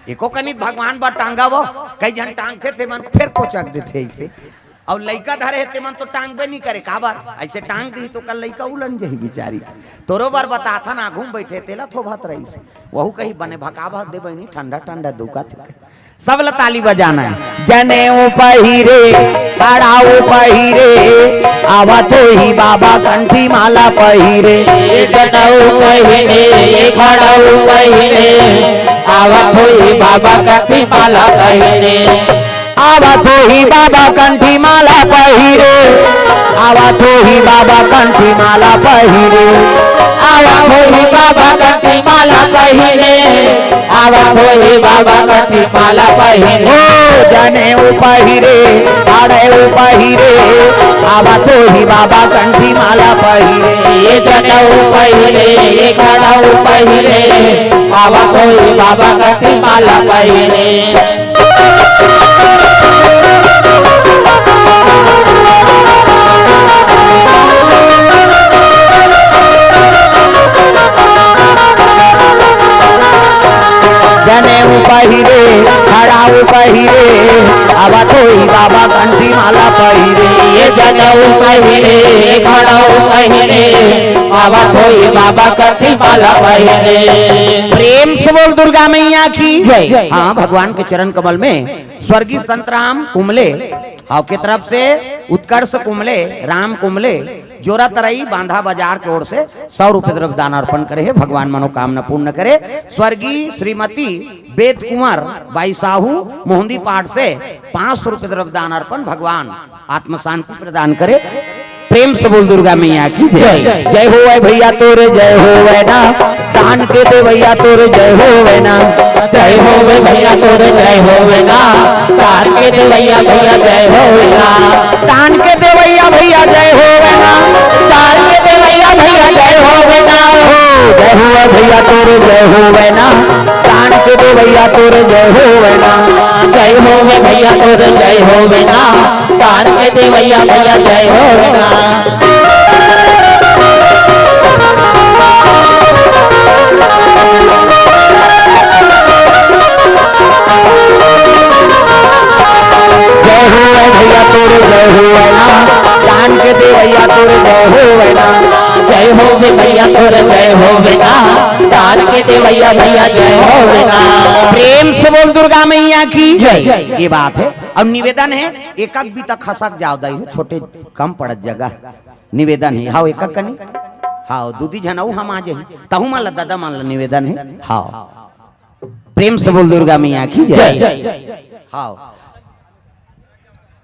एको कन्नी भगवान बर टांगा वो, कई झन टांगथे ते मन फेर कोचक देथे ऐसे। अउ लइका धरे हे ते मन तो टांगबे नहीं करे, काबर? ऐसे टांग दी तो कल लइका उलन जही बिचारी। तोरो बर बताथन, आघू में बैठे तेला थोभत रहीस। वहू कही बने भका भक दे बहिनी, ठंडा ठंडा दुखत हे। सब ल ताली बजाना है। जनेऊ पहिरे, कड़ाऊ पहिरे, आवत होही बाबा कंठी माला पहिरे। जनेऊ पहिरे, कड़ाऊ पहिरे, आवत होही बाबा कंठी माला पहिरे। आवत होही बाबा कंठी माला पहिरे, आवत होही बाबा कंठी माला पहिरे, आवत होही बाबा कंठी माला पहिरे, आवत होही बाबा कंठी माला पहिरे। ओ जनेऊ पहिरे, कड़ाऊ पहिरे, आवत होही बाबा कंठी माला पहिरे। ये जनेऊ पहिरे, ये कड़ाऊ पहिरे, आवत होही बाबा कंठी माला पहिरे। जनेऊ पहिरे, कड़ाऊ पहिरे, आवत होही बाबा कंठी माला पहिरे। ये जनेऊ पहिरे, कड़ाऊ पहिरे, आवत होही बाबा कंठी माला पहिरे। प्रेम से बोल दुर्गा मैया की जय। हाँ, भगवान के चरण कमल में स्वर्गीय संतराम कुंबले, हाँ, के तरफ से उत्कर्ष कुंबले, राम कुंबले, जोरा तरई बांधा बाजार के ओर से सौ रुपये द्रव्य दान अर्पण करे हे। भगवान मनोकामना पूर्ण करे। स्वर्गीय श्रीमती वेद कुंवर बाई साहू मोहंदी पाठ से पाँच सौ रुपये द्रव्य दान अर्पण। भगवान आत्म शांति प्रदान करे। प्रेम से बोल दुर्गा मैया की जय। जय। जय होवै भैया तोर जय होवै ना, दान के देवैया तोर जय होवै ना। जय होवै भैया तोर जय होवै ना, दान के देवैया भैया जय होवै ना। दान के देवैया भैया जय होवै ना, दान के देवैया भैया जय होवै ना। हो जय होवै भैया तोर जय होवै ना, दान के देवैया तोर जय होवै ना। जय होवै भैया तोर जय होवै ना, दान के देवैया भैया जय होवै ना। जय होवै भैया तोर जय होवै ना, दान के देवैया तोर जय होवै ना। जय होवै भैया तोर जय होवै ना, दान के देवैया भैया जय होवै ना। प्रेम से बोल दुर्गा मैया की जय। ये बात है। अब निवेदन है, एक एक बीता खसक जाओ दाई हो, छोटे कम पड़त जगह। निवेदन है, हाव एक एक कनी, हाव दू दी झन अउ हम आ जाही, तहू मन ला दादा मन ला निवेदन है। हाव प्रेम से बोल दुर्गा मैया की जय। जय। हाव,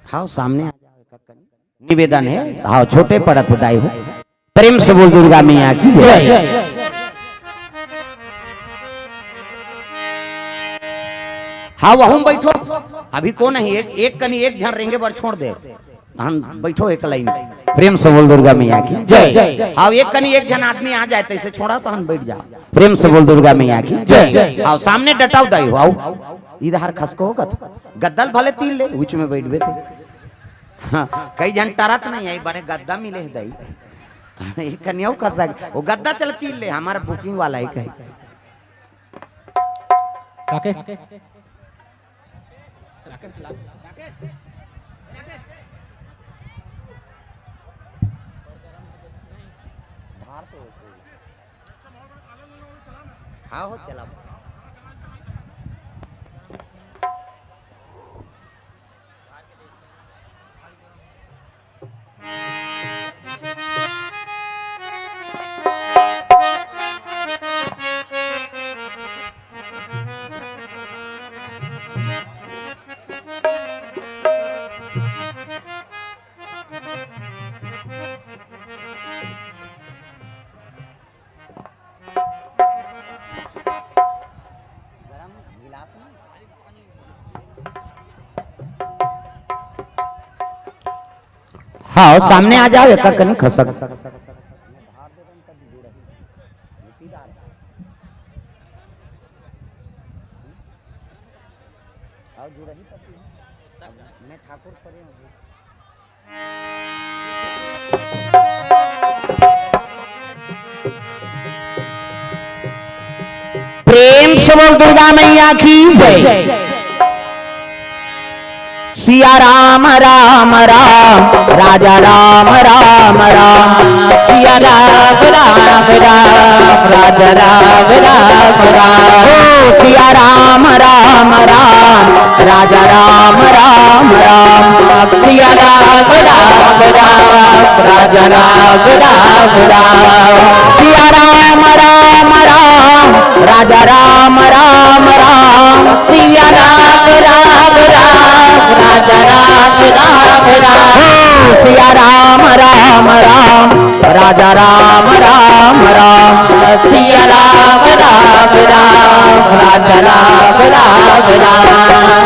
हाव सामने आ जाओ, एक एक कनी निवेदन है। हाव छोटे पड़त है दाई हो। प्रेम से बोल दुर्गा मैया की जय। जय। हाँ, वहू में बैठो। अभी कौन है? एक, एक कनी एक झन रेंगे बर छोड़ दे। तहन बैठो एक लाइन। प्रेम से बोल दुर्गा मैया की जय। हाँ, एक कनी एक झन आदमी आ जाए, तैसे छोड़ा, तहन बैठ जाओ। प्रेम से बोल दुर्गा मैया की जय। हाँ, सामने डटाओ दाई हो, आओ। इधर खसको होगा तो गद्दल भले तीन ले, उच में बैठबे थे। हाँ, कई झन टरत नहीं है, बने गद्दा मिले है दाई। एक कनिया खसक, वो गद्दा चल तीन ले, हमारा बुकिंग वाला है कहीं। राकेश। हाँ हो, चला। आओ, सामने आ जाओ, एक कनी खसक। प्रेम से बोल दुर्गा मैया की जय। सिया राम राम राम, राजा राम राम राम। सिया राम राम राम, राजा राम राम राम। ओ सिया राम राम राम, राजा राम राम राम। सिया राम राम राम, राजा राम राम राम। सिया राम राम राम, राजा राम राम राम। सिया राम राम राम, राजा राम राम राम। सिया राम राम राम, राजा राम राम राम। सिया राम राम राम, राजा राम राम राम।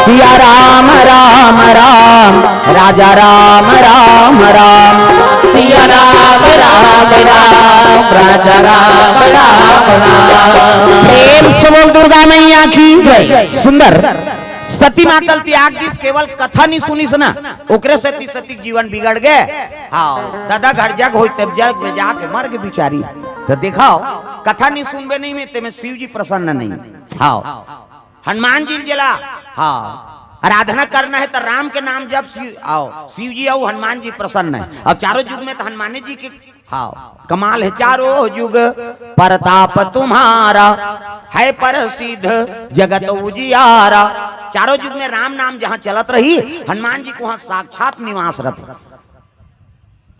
सिया राम राम राम, राजा राम राम राम। सिया राम राम राम, राजा राम राम राम। प्रेम से बोल दुर्गा मैया की जय। सुंदर। सती माता ल त्याग दिस, केवल कथा नहीं सुनिस ना, ओकरे सेती सती के जीवन बिगड़ गए। हाँ, दादा घर जग होई तब जग में जाके मर गए बिचारी। तो देखाओ, कथा नहीं सुनबे नहीं में, तेमे शिव जी प्रसन्न नहीं। हाँ, हनुमान जी जेला, हाँ, आराधना करना है तो राम के नाम जप, शिव, आओ, शिव जी आओ, हनुमान जी प्रसन्न है। अब चारों युग में तो हनुमाने जी के, हाँ, कमाल है। चारों युग परताप तुम्हारा, है प्रसिद्ध जगत उजियारा। चारों युग में राम नाम जहाँ चलत रही, हनुमान जी के वहाँ साक्षात निवास रथे।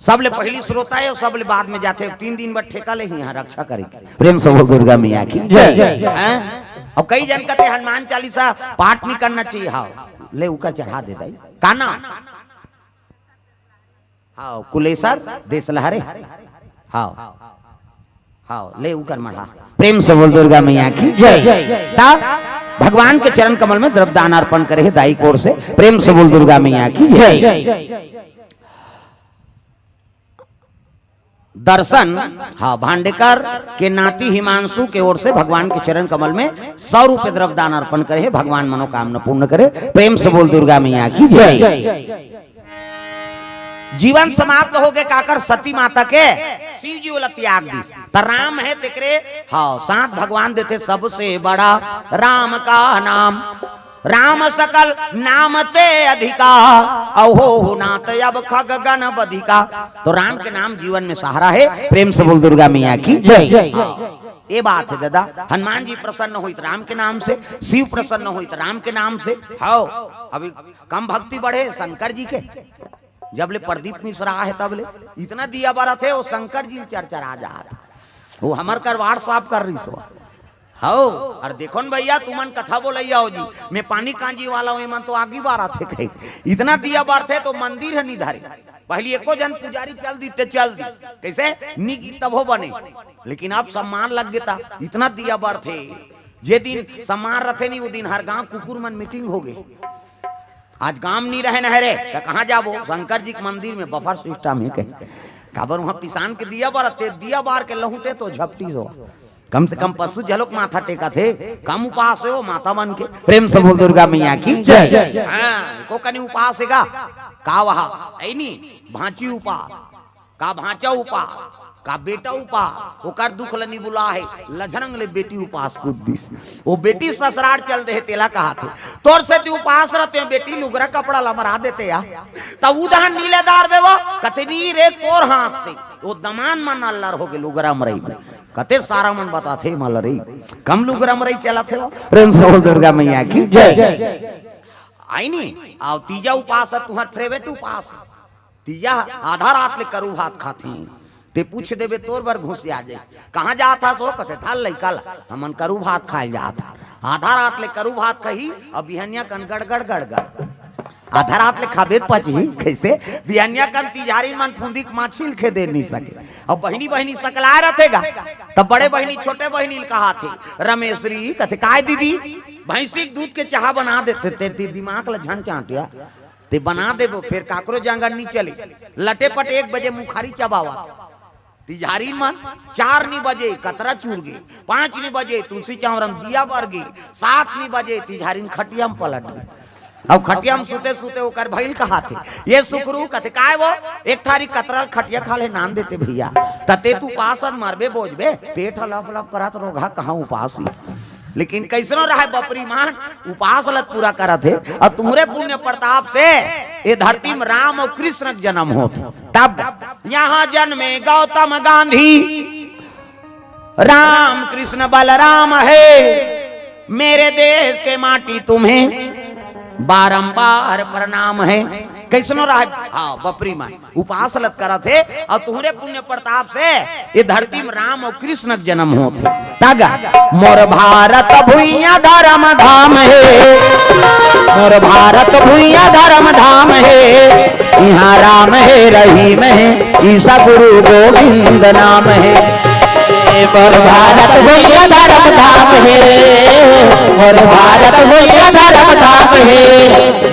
सबले पहली श्रोता है और सबले बाद में जाथे। तीन दिन बर ठेका ले ही यहाँ रक्षा करे। प्रेम से बोल दुर्गा मैया की जय। हैं? अब कई जन कहते हनुमान चालीसा पाठ नहीं करना चाहिए। हाँ, ले ऊपर चढ़ा दे दाई। का नाम? हाँ, कुलेसर देश लहरे। हाँ, हाँ, ले ऊपर मढ़ा। प्रेम से बोल दुर्गा मैया की जय। ता भगवान के चरण कमल में द्रव्यदान अर्पण करे है दाई कोर से। प्रेम से बोल दुर्गा मैया की जय। दर्शन, हाँ, भांडेकर के नाती हिमांशु के ओर से भगवान के चरण कमल में सौ रुपए द्रव्यदान अर्पण करे है। भगवान मनोकामना पूर्ण करे। प्रेम से बोल दुर्गा मैया की जय। जीवन समाप्त हो गए काकर सती माता के, शिव जी ओला त्याग दिस। त राम है तेकरे, हाँ, साथ भगवान देथे सबसे बड़ा राम का नाम। राम सकल नाम ते अधिका, अहो नाथ अब खग गण बधिका। तो राम के नाम जीवन में सहारा है। प्रेम से बोल दुर्गा मैया की जय। हाँ, ये बात है दादा। हनुमान जी प्रसन्न होइत राम के नाम से, शिव प्रसन्न होइत राम के नाम से। हाँ, अभी कम भक्ति बढ़े शंकर जी के। जब ले प्रदीप मिश्रा आहे तब ले इतना दिया बरत है, वो शंकर जी चरचरा जात। वो हमर कर WhatsApp कर रही सो। हौ, अरे देखो न भैया, तुमन कथा बोलैया हो जी, मैं पानी कांजी वाला हूँ, एमन तो आगी बारत हे कहे। इतना दिया बारथे तो मंदिर है निधारे। पहली एको जन पुजारी चल दी ते चल दी, कैसे निगी तभो बने, लेकिन अब सम्मान लग गेता। इतना दिया बारथे, जे दिन सम्मान रथे नहीं, वो दिन हर गांव कुकुर मन मीटिंग हो गए। आज गांव नहीं रहे न रे, तो कहाँ जाबो? शंकर जी के मंदिर में बफर सिस्टम है कहीं। काबर वहाँ पिसान के दिया बारथे, दिया बार के लहुटे तो झपटी सो। कम से कम पशु झलोक माथा टेकथे, कम उपास हे वो माता मन के। प्रेम से बोल दुर्गा मैया की जय। हाँ, को कनी उपास हे का? का वहा? ऐ नी, भांची उपास, का भांचा उपास, का बेटा उपास, ओकर दुख ल नी बुला हे, लझरंग ले बेटी उपास कूद दिस। वो बेटी ससरार चल दे हे, तेला कहाथे, तोर सेती उपास रहते हो बेटी, लुगरा कपड़ा ल मरा देते या। तब उदहन नीलेदार बे वो, कतनी रे तोर हाथ से, वो दमान मन अल्लर हो गे लुगरा मरई में। कते सारा मन बताथे मला रे, कम लुगरा मरई चलत हे वो। प्रेम से बोल दुर्गा मैया की जय। आई नी, आओ तीजा उपास हे, तुहर फेवरेट उपास हे। तीजा आधा रात ले करू भात खाथे। ते पूछ देबे तोर बर घुस आ जाए, कहाँ जात हस हो? कथे थाल लइका ला, हमन करू भात खाए जात हन। आधा रात ले करू भात खही, अब बिहनिया कन गड़गड़ गड़गड़। आधा रात ले खाबे त पचही कइसे? बिहनिया कन तिजहारिन मन फुंदी के माछी ल खेदे नइ सके। अउ बहिनी बहिनी सकलाय रथे गा, त बड़े बहिनी छोटे बहिनी ल कहाथे, रमेश्वरी कथे, "काय दीदी, भैंसी के दूध के चाहा बना देते, ते, ते दिमाग ल झन चांटिया, ते बना देबो, फेर काकरो जांगर नइ चले।" लटे पटे एक बजे मुखारी चबावत। तिजहारिन मन चार नी बजे कतरा चूर गे, पांच नी बजे तुलसी चौरा म दिया बर गे, सात नी बजे तिजहारिन खटिया म पलट गे। अउ खटिया म सुते सुते ओकर भइल कहाथे, "ये सुकरू," कथे, "काय वो? एक थारी कतरा ल खटिया खाल्हे नान देते भइया, त ते त उपास अस, मरबे बोजबे, पेट ह लप लप करत, रोगहा कहाँ उपास ही।" लेकिन कइसनो रहय बपरी मन, उपास ल त पूरा करत हे। अउ तुंहरे पुण्य प्रताप से ए धरती म राम अउ कृष्ण के जनम होत हे। तब यहाँ जन्मे गौतम गांधी, राम कृष्ण बलराम हे, मेरे देश के माटी तुम्हें बारंबार प्रणाम है। कइसनो रहय, हाँ, बपरी मन उपास ल त करत हे, अउ तुंहरे पुण्य प्रताप से ए धरती म राम अउ कृष्ण के जनम होत हे। तगा, मोर भारत भुइयां धर्म धाम हे, मोर भारत भुइयां धर्म धाम हे, इहाँ राम हे रहीम हे, ईसा गुरु गोविंद नाम हे। मोर भारत भुइयां धर्म धाम हे, मोर भारत भुइयां धर्म धाम हे,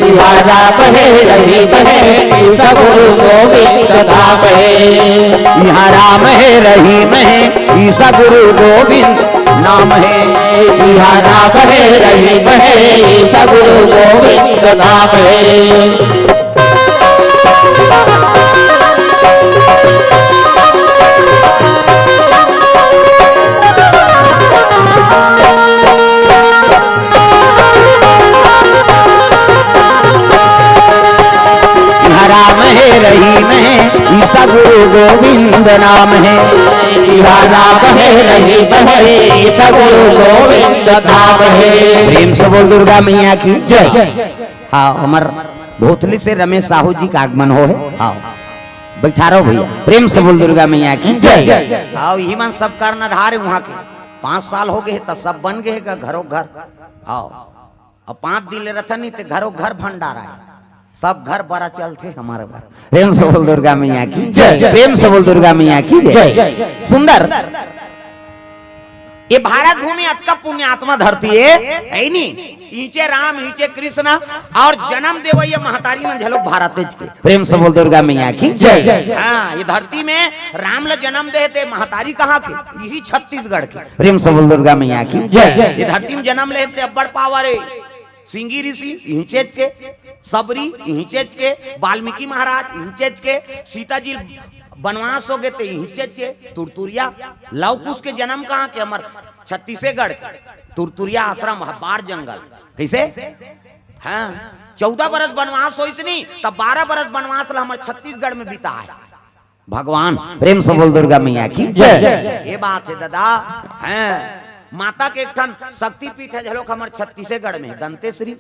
इहाँ राम हे रहीम हे, ईसा गुरु गोविंद धाम हे। इहाँ राम हे रहीम हे, ईसा गुरु गोविंद नाम हे। इहाँ राम हे रहीम हे, ईसा गुरु गोविंद धाम हे। इहाँ राम हे रहीम हे, ईसा गुरु गोविंद नाम हे। इहाँ राम हे रहीम हे, ईसा गुरु गोविंद धाम हे। प्रेम से बोल दुर्गा मैया की जय। हाँ, हमर भोथली से रमेश साहू जी के आगमन होहे। हाँ, बइठारो भइया, प्रेम से बोल दुर्गा मैया की जय। हाँ, इही मन सब कर्णधार हे उहाँ के। पाँच साल हो गे हे, त सब बन गे हे गा घरो घर। हाँ, अब पाँच दिन ले रथन नी, ते घरो घर भंडारा हे। सब घर बरा चलथे हमर बर। प्रेम से बोल दुर्गा मैया की जय। प्रेम से बोल दुर्गा मैया की जय। सुंदर। ए भारत भूमि अतका पुण्यात्मा धरती हे, हे नी? इहिंचे राम, इहिंचे कृष्ण अउ जनम देवइया महतारी मन घलो भारतेच के। प्रेम से बोल दुर्गा मैया की जय। हाँ, ए धरती में राम ल जनम दे हे ते महतारी कहाँ के? इही छत्तीसगढ़ के। प्रेम से बोल दुर्गा मैया की जय। ए धरती में जनम ले हे ते अब्बड़ पावर हे। सिंगी ऋषि इहिंचेच के, सबरी इहिंचेच के, वाल्मीकि महाराज इहिंचेच के, सीता जी बनवास हो गे ते इहिंचेच के, तुरतुरिया, लव कुश के जनम कहाँ के? हमर छत्तीसगढ़ के। तुरतुरिया आश्रम हे, बार जंगल। कइसे? हाँ, चौदह बरस बनवास होइस नी, त बारह बरस बनवास ल हमर छत्तीसगढ़ में बिताय। भगवान, प्रेम से बोल दुर्गा मैया की जय। ए बात हे ददा, हैं, माता के एक ठन शक्तिपीठ हे, घलोक हमर छत्तीसगढ़ में, दंतेश्वरी।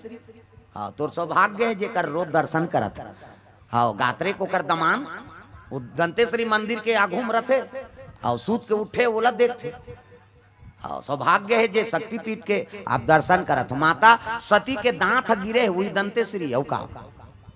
हाँ, तोर सौभाग्य हे, जेकर रोज दर्शन करत हे। हाँ, गात्रे के ओकर दमान, वो दंतेश्वरी मंदिर के आगू में रथे, हाँ, सूत के उठे, ओला देखथे। हाँ, सौभाग्य हे जे शक्तिपीठ के आप दर्शन करत हो। माता सती के दांत ह गिरे हे, वही दंतेश्वरी हे, अउ का?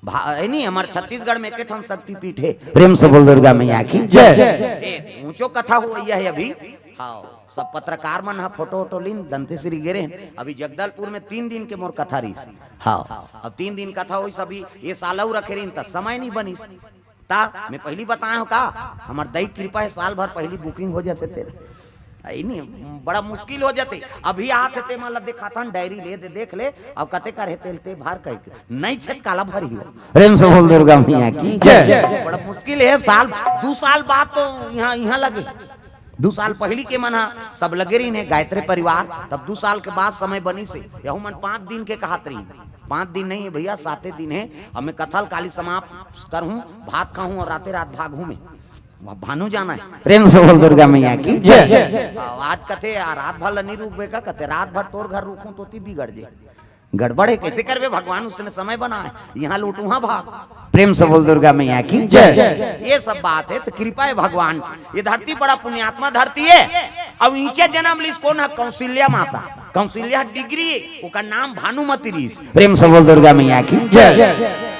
भा-, हे नी, हमर छत्तीसगढ़ में एके ठन शक्तिपीठ हे। प्रेम से बोल दुर्गा मैया की जय। ए, ऊंचो कथा होवइया हे अभी। हाँ, सब पत्रकार मन ह फोटो वोटो लीन दंतेश्वरी गे रहिन। अभी जगदलपुर में तीन दिन के मोर कथा रहिस। हाँ, अब तीन दिन कथा होइस, अभी ए साल अउ रखे रहिन त समय नइ बनिस। ता मैं पहिली बताय हंव का, हमर दई कृपा हे, साल भर पहिली booking हो जाथे तेरे। अइ नहीं, बड़ा मुश्किल हो जाथे। अभी आत हे ते मन ला देखाथन, diary ले दे, देख ले, अब कते कर हे तेल ते भर कहिके। नइ छे त काला भरही हो। प्रेम से बोल दुर्गा मैया की जय। बड़ा मुश्किल हे, साल, दू साल बाद तो इहाँ, इहाँ लगे। दू साल पहिली के मन ह सब लगे रहिन हे गायत्री परिवार, तब दू साल के बाद समय बनिस हे। यहू मन पाँच दिन के कहत रहिन, पाँच दिन नहीं हे भइया, साते दिन हे। अब मैं कथा ल काली समाप्त करहूँ, भात खाहूँ अउ राते रात भागहूँ मैं। वहाँ भानु जाना हे। प्रेम से बोल दुर्गा मैया की जय। हाँ, आज कथे यार, रात भर ल नहीं रुकबे का, कथे रात भर तोर घर रुकहूँ तो ती बिगड़ जे। गड़बड़ हे, कइसे करबे भगवान, उसने समय बनाय, इहाँ लूट उहाँ भाग। प्रेम से बोल दुर्गा मैया की जय। ए सब बात हे त कृपा हे भगवान की। ए धरती बड़ा पुण्यात्मा धरती हे। अब इहिंचे जनम लिस कोन ह? कौशल्या माता। कौशल्या degree, ओकर नाम भानुमती रिहिस। प्रेम से बोल दुर्गा मैया की जय।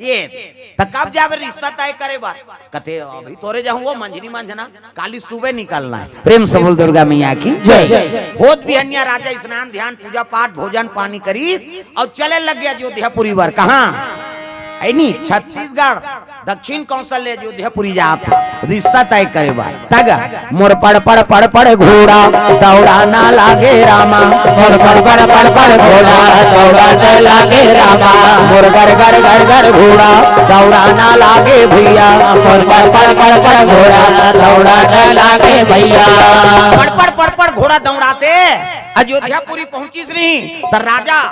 ये, त कब जाबे रिश्ता तय करे बर? कथे, "अभी तोरे जाहूं वो मंझनी मंझना, काली सुबह निकलना है।" प्रेम से बोल दुर्गा मैया की जय। होत बिहनिया राजा स्नान ध्यान पूजा पाठ भोजन पानी करी अउ चले लग गया अयोध्यापुरी बर। कहाँ? ऐ नी, छत्तीसगढ़, दक्षिण कौशल ले अयोध्यापुरी जात हे, रिश्ता तय करे बर। तगा, मोर पड़ पड़ पड़ पड़ घोड़ा, दौड़ा ना लागे रामा। मोर पड़ पड़ पड़ पड़ घोड़ा, दौड़ा ना लागे रामा। मोर गर गर गर गर घोड़ा, दौड़ा ना लागे भैया। मोर पड़ पड़ पड़ पड़ घोड़ा, दौड़ा ना लागे भैया। पड़ पड़ पड़ पड़ घोड़ा दौड़ाते अयोध्यापुरी पहुंचिस नहीं, त राजा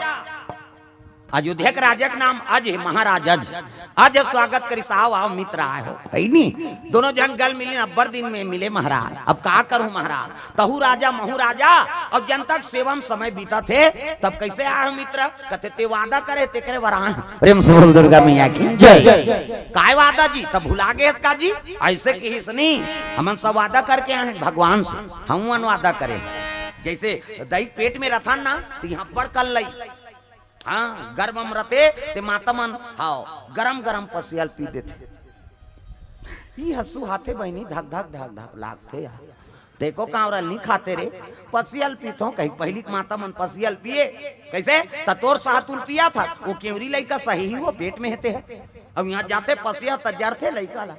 अयोध्या के राजा के नाम अज हे, महाराज अज। अज स्वागत करिस, "आओ, आओ मित्र, आए हो।" है नी? दोनों झन गल मिलिन, अब्बड़ दिन में मिले महाराज। "अब का करूं महाराज, तहू राजा, महू राजा, अउ जनता के सेवा में समय बीतत हे, तब कैसे आए हो मित्र?" कथे, "ते वादा करे, तेकरे बर आए हो।" प्रेम से बोल दुर्गा मैया की जय। "काय वादा जी, तब भुला गए का जी?" ऐसे किहिस नी, "हमन सब वादा करके आए हैं भगवान से, हम मन वादा करे।" जैसे दई पेट में रथन ना, त इहां बड़ कल लई, हाँ, गर्भ म रथे ते माता मन, हाँ, गरम गरम पसियल पी देथे। ई ह सुहाथे बहिनी, धक धक धक धक लागथे यार। देखो कांवरा नी खाते रे, पसियल पीथो कहीं, पहिली के माता मन पसियल पिए, कैसे? त तोर सातुल पिया था, वो केवरी लइका सही ही वो पेट में हेते है। अब यहाँ जाते पसिया त जरथे लइका ला।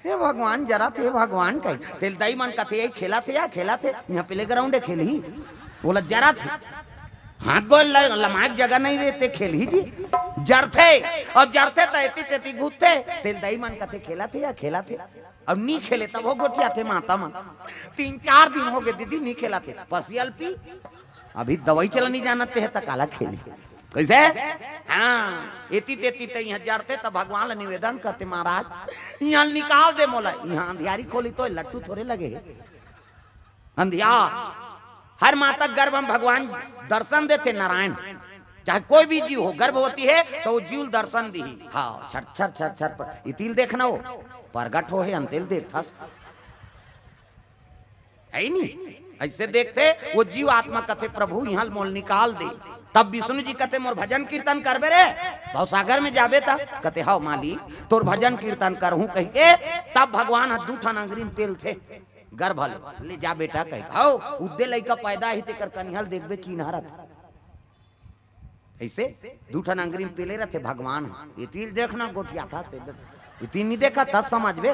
"हे भगवान, जरा थे भगवान," कही। तेल दई मन कथे, "यही खेला थे या खेला थे, यहाँ प्ले ग्राउंड है, खेल ही।" बोला, "जरा थे।" हाथ गोड़ ल-, लमाए के जगह नहीं रहते, खेल ही जी। जरथे, अउ जरथे त एती तेती घूमथे। तेल दई मन कथे, "खेला थे या खेला थे?" अब नी खेले, तब वो गोठिया थे माता मन। तीन चार दिन हो गए दीदी, नी खेला थे। पसियल पी, अभी दवाई चला नहीं जानत ते है, त काला खेली। कैसे? हाँ, एती तेती ते यहाँ जरथे, तब भगवान ला निवेदन करते, "महाराज, यहाँ निकाल दे मोला, यहाँ अंधियारी खोली तो लट्टू थोड़े लगे है।" अंधियार। हर माता गर्भ में भगवान दर्शन देथे नारायण। चाहे कोई भी जीव हो, गर्भवती है तो वो जीव दर्शन दी। हाँ, छर छर छर छर पर इतिल देखना हो, प्रगट हो है अंतिल देखथस। है नी? ऐसे देखते वो जीव आत्मा कथे, "प्रभु यहाँ मोल निकाल दे।" तब विष्णु जी कथे, "मोर भजन कीर्तन करबे रे, भवसागर में जाबे त?" कथे, "हव माली, तोर भजन कीर्तन करहूँ," कहिके तब भगवान ह दू ठन अंगरी में पेलथे। गर्भ ले, "ले जा बेटा," कहे, "हव, उद्दे लइका पैदा ही तेकर कनिहल देखबे चिन्हा रथ।" ऐसे दू ठन अंगरी में पेले रथे भगवान ह। ये तिल देखना गोठिया था, ते दे-, ये तिल नहीं देखा था समझबे।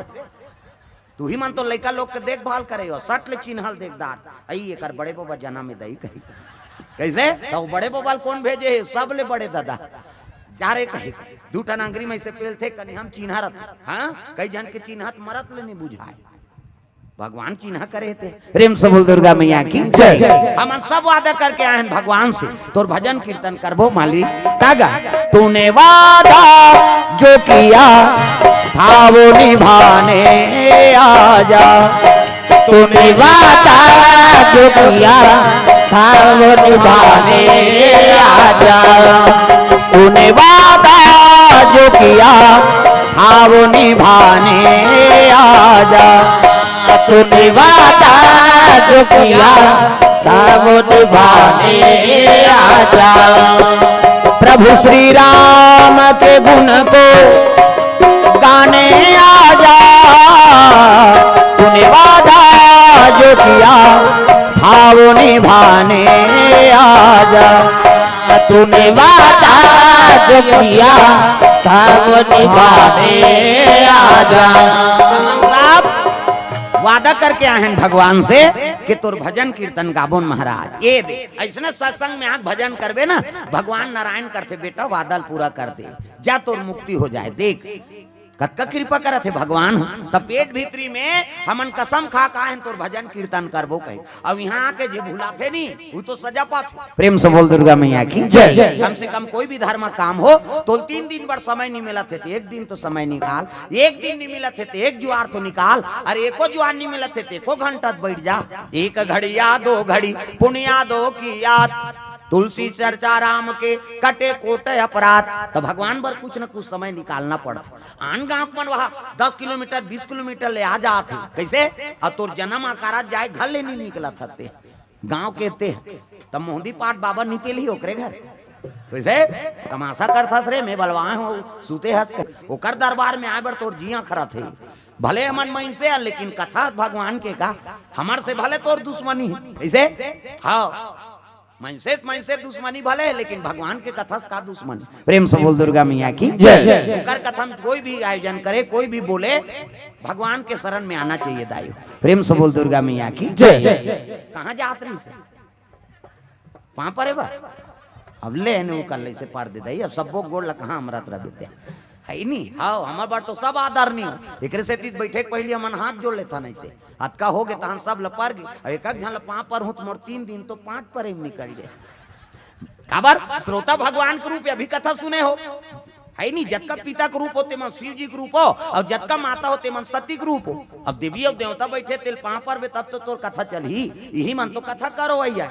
तू ही मन तो लइका लोग के देखभाल करे हो, सट ले चिन्हल देखदार। "अई एकर बड़े बबा जना में दई," कही। कैसे? तो बड़े बबा ल कौन भेजे है? सब ले बड़े दादा। जा रे कही, दू ठन अंगरी में से पेलथे कनिहल चिन्हा रथ। हाँ? कई झन के चिन्हत मरत ले नहीं बुझाए। भगवान चिन्हा करे थे। प्रेम से बोल दुर्गा मैया की जय। हमन सब वादा करके आए हैं भगवान से, तोर भजन कीर्तन करबो माली। तागा, "तूने वादा जो किया था वो निभाने आजा।" "तूने वादा जो किया था वो निभाने आजा।" "तूने वादा जो किया था वो निभाने आजा।" "तूने वादा जो किया था वो निभाने आजा।" प्रभु श्री राम के गुण को गाने आजा। "तूने वादा जो किया था वो निभाने आजा।" "तूने वादा जो किया था वो निभाने आजा।" साहब, वादा करके आए हैं भगवान से कि तोर भजन कीर्तन गाबोन महाराज। ये दे, ऐसने सत्संग में आके भजन करबे ना, भगवान नारायण करथे, "बेटा, वादा ल पूरा कर दे, जा तोर मुक्ति हो जाए।" देख, कतका कृपा करत हे भगवान ह। त पेट भीतरी में हमन कसम खा के आए हन, तोर भजन कीर्तन करबो कहे। अब यहाँ आके जे भुलाथे नी, वो तो सजा पाथे। प्रेम से बोल दुर्गा मैया की जय। कम से कम कोई भी धर्म काम हो, तोल तीन दिन बर समय नहीं मिलत हे, त एक दिन तो समय निकाल, एक दिन नहीं मिलत हे, त एक जुआर तो निकाल, अरे एको जुआर नहीं मिलत हे, त एको घंटा त बैठ जा, एक घड़िया दो घड़ी पुनिया दो की याद, तुलसी चर्चा राम के कटे कोटे अपराध। त भगवान बर कुछ न कुछ समय निकालना पड़थे। आन गांव के मन वहां दस किलोमीटर, बीस किलोमीटर ले आ जात हे। कैसे? अब तोर जनम अकारा जाए घर ले नहीं निकलत हते। गांव के ते, तब मोहदी पाठ बाबा निपेल ही ओकरे घर। वैसे तमाशा करथस रे, मैं बलवाए हूँ, सूते हस के। ओकर दरबार में आए बर तोर जिया खरत हे। भले हमन मइनसे हन, लेकिन कथा भगवान के का, हमर से भले तोर दुश्मनी हे। ऐसे? हाँ, मइनसे त मइनसे दुश्मनी भले हे, लेकिन भगवान के कथा से का दुश्मनी? प्रेम से बोल दुर्गा मैया की जय। ओकर कथा में कोई भी आयोजन करे, कोई भी बोले, भगवान के शरण में आना चाहिए दाई। प्रेम से बोल दुर्गा मैया की जय। कहाँ जात रहिस? पाँव परे बर। अब ले ने ओकर ले से पार दे दई, अब सब्बो गोड़ ल कहाँ हमरत रह बेते। है नी? हाँ, हमर बर तो सब आदरणीय हो। एकरे सेती बइठे के पहिली हमन हाथ जोड़ लेथन ऐसे। अतका हो गे तहन सब ल पर गे। अब एक एक झन ल पाँव परहूँ त मोर तीन दिन तो पाँच परे में निकल गे। काबर? श्रोता भगवान के रूप, अभी कथा सुने हो। है नी? जतका पिता के रूप हो, तेमन शिव जी के रूप हो, अउ जतका माता हो, तेमन सती के रूप हो। अब देवी अउ देवता बइठे, तेल पाँव परबे, तब तो तोर कथा चलही। इही मन तो कथा करो भैया।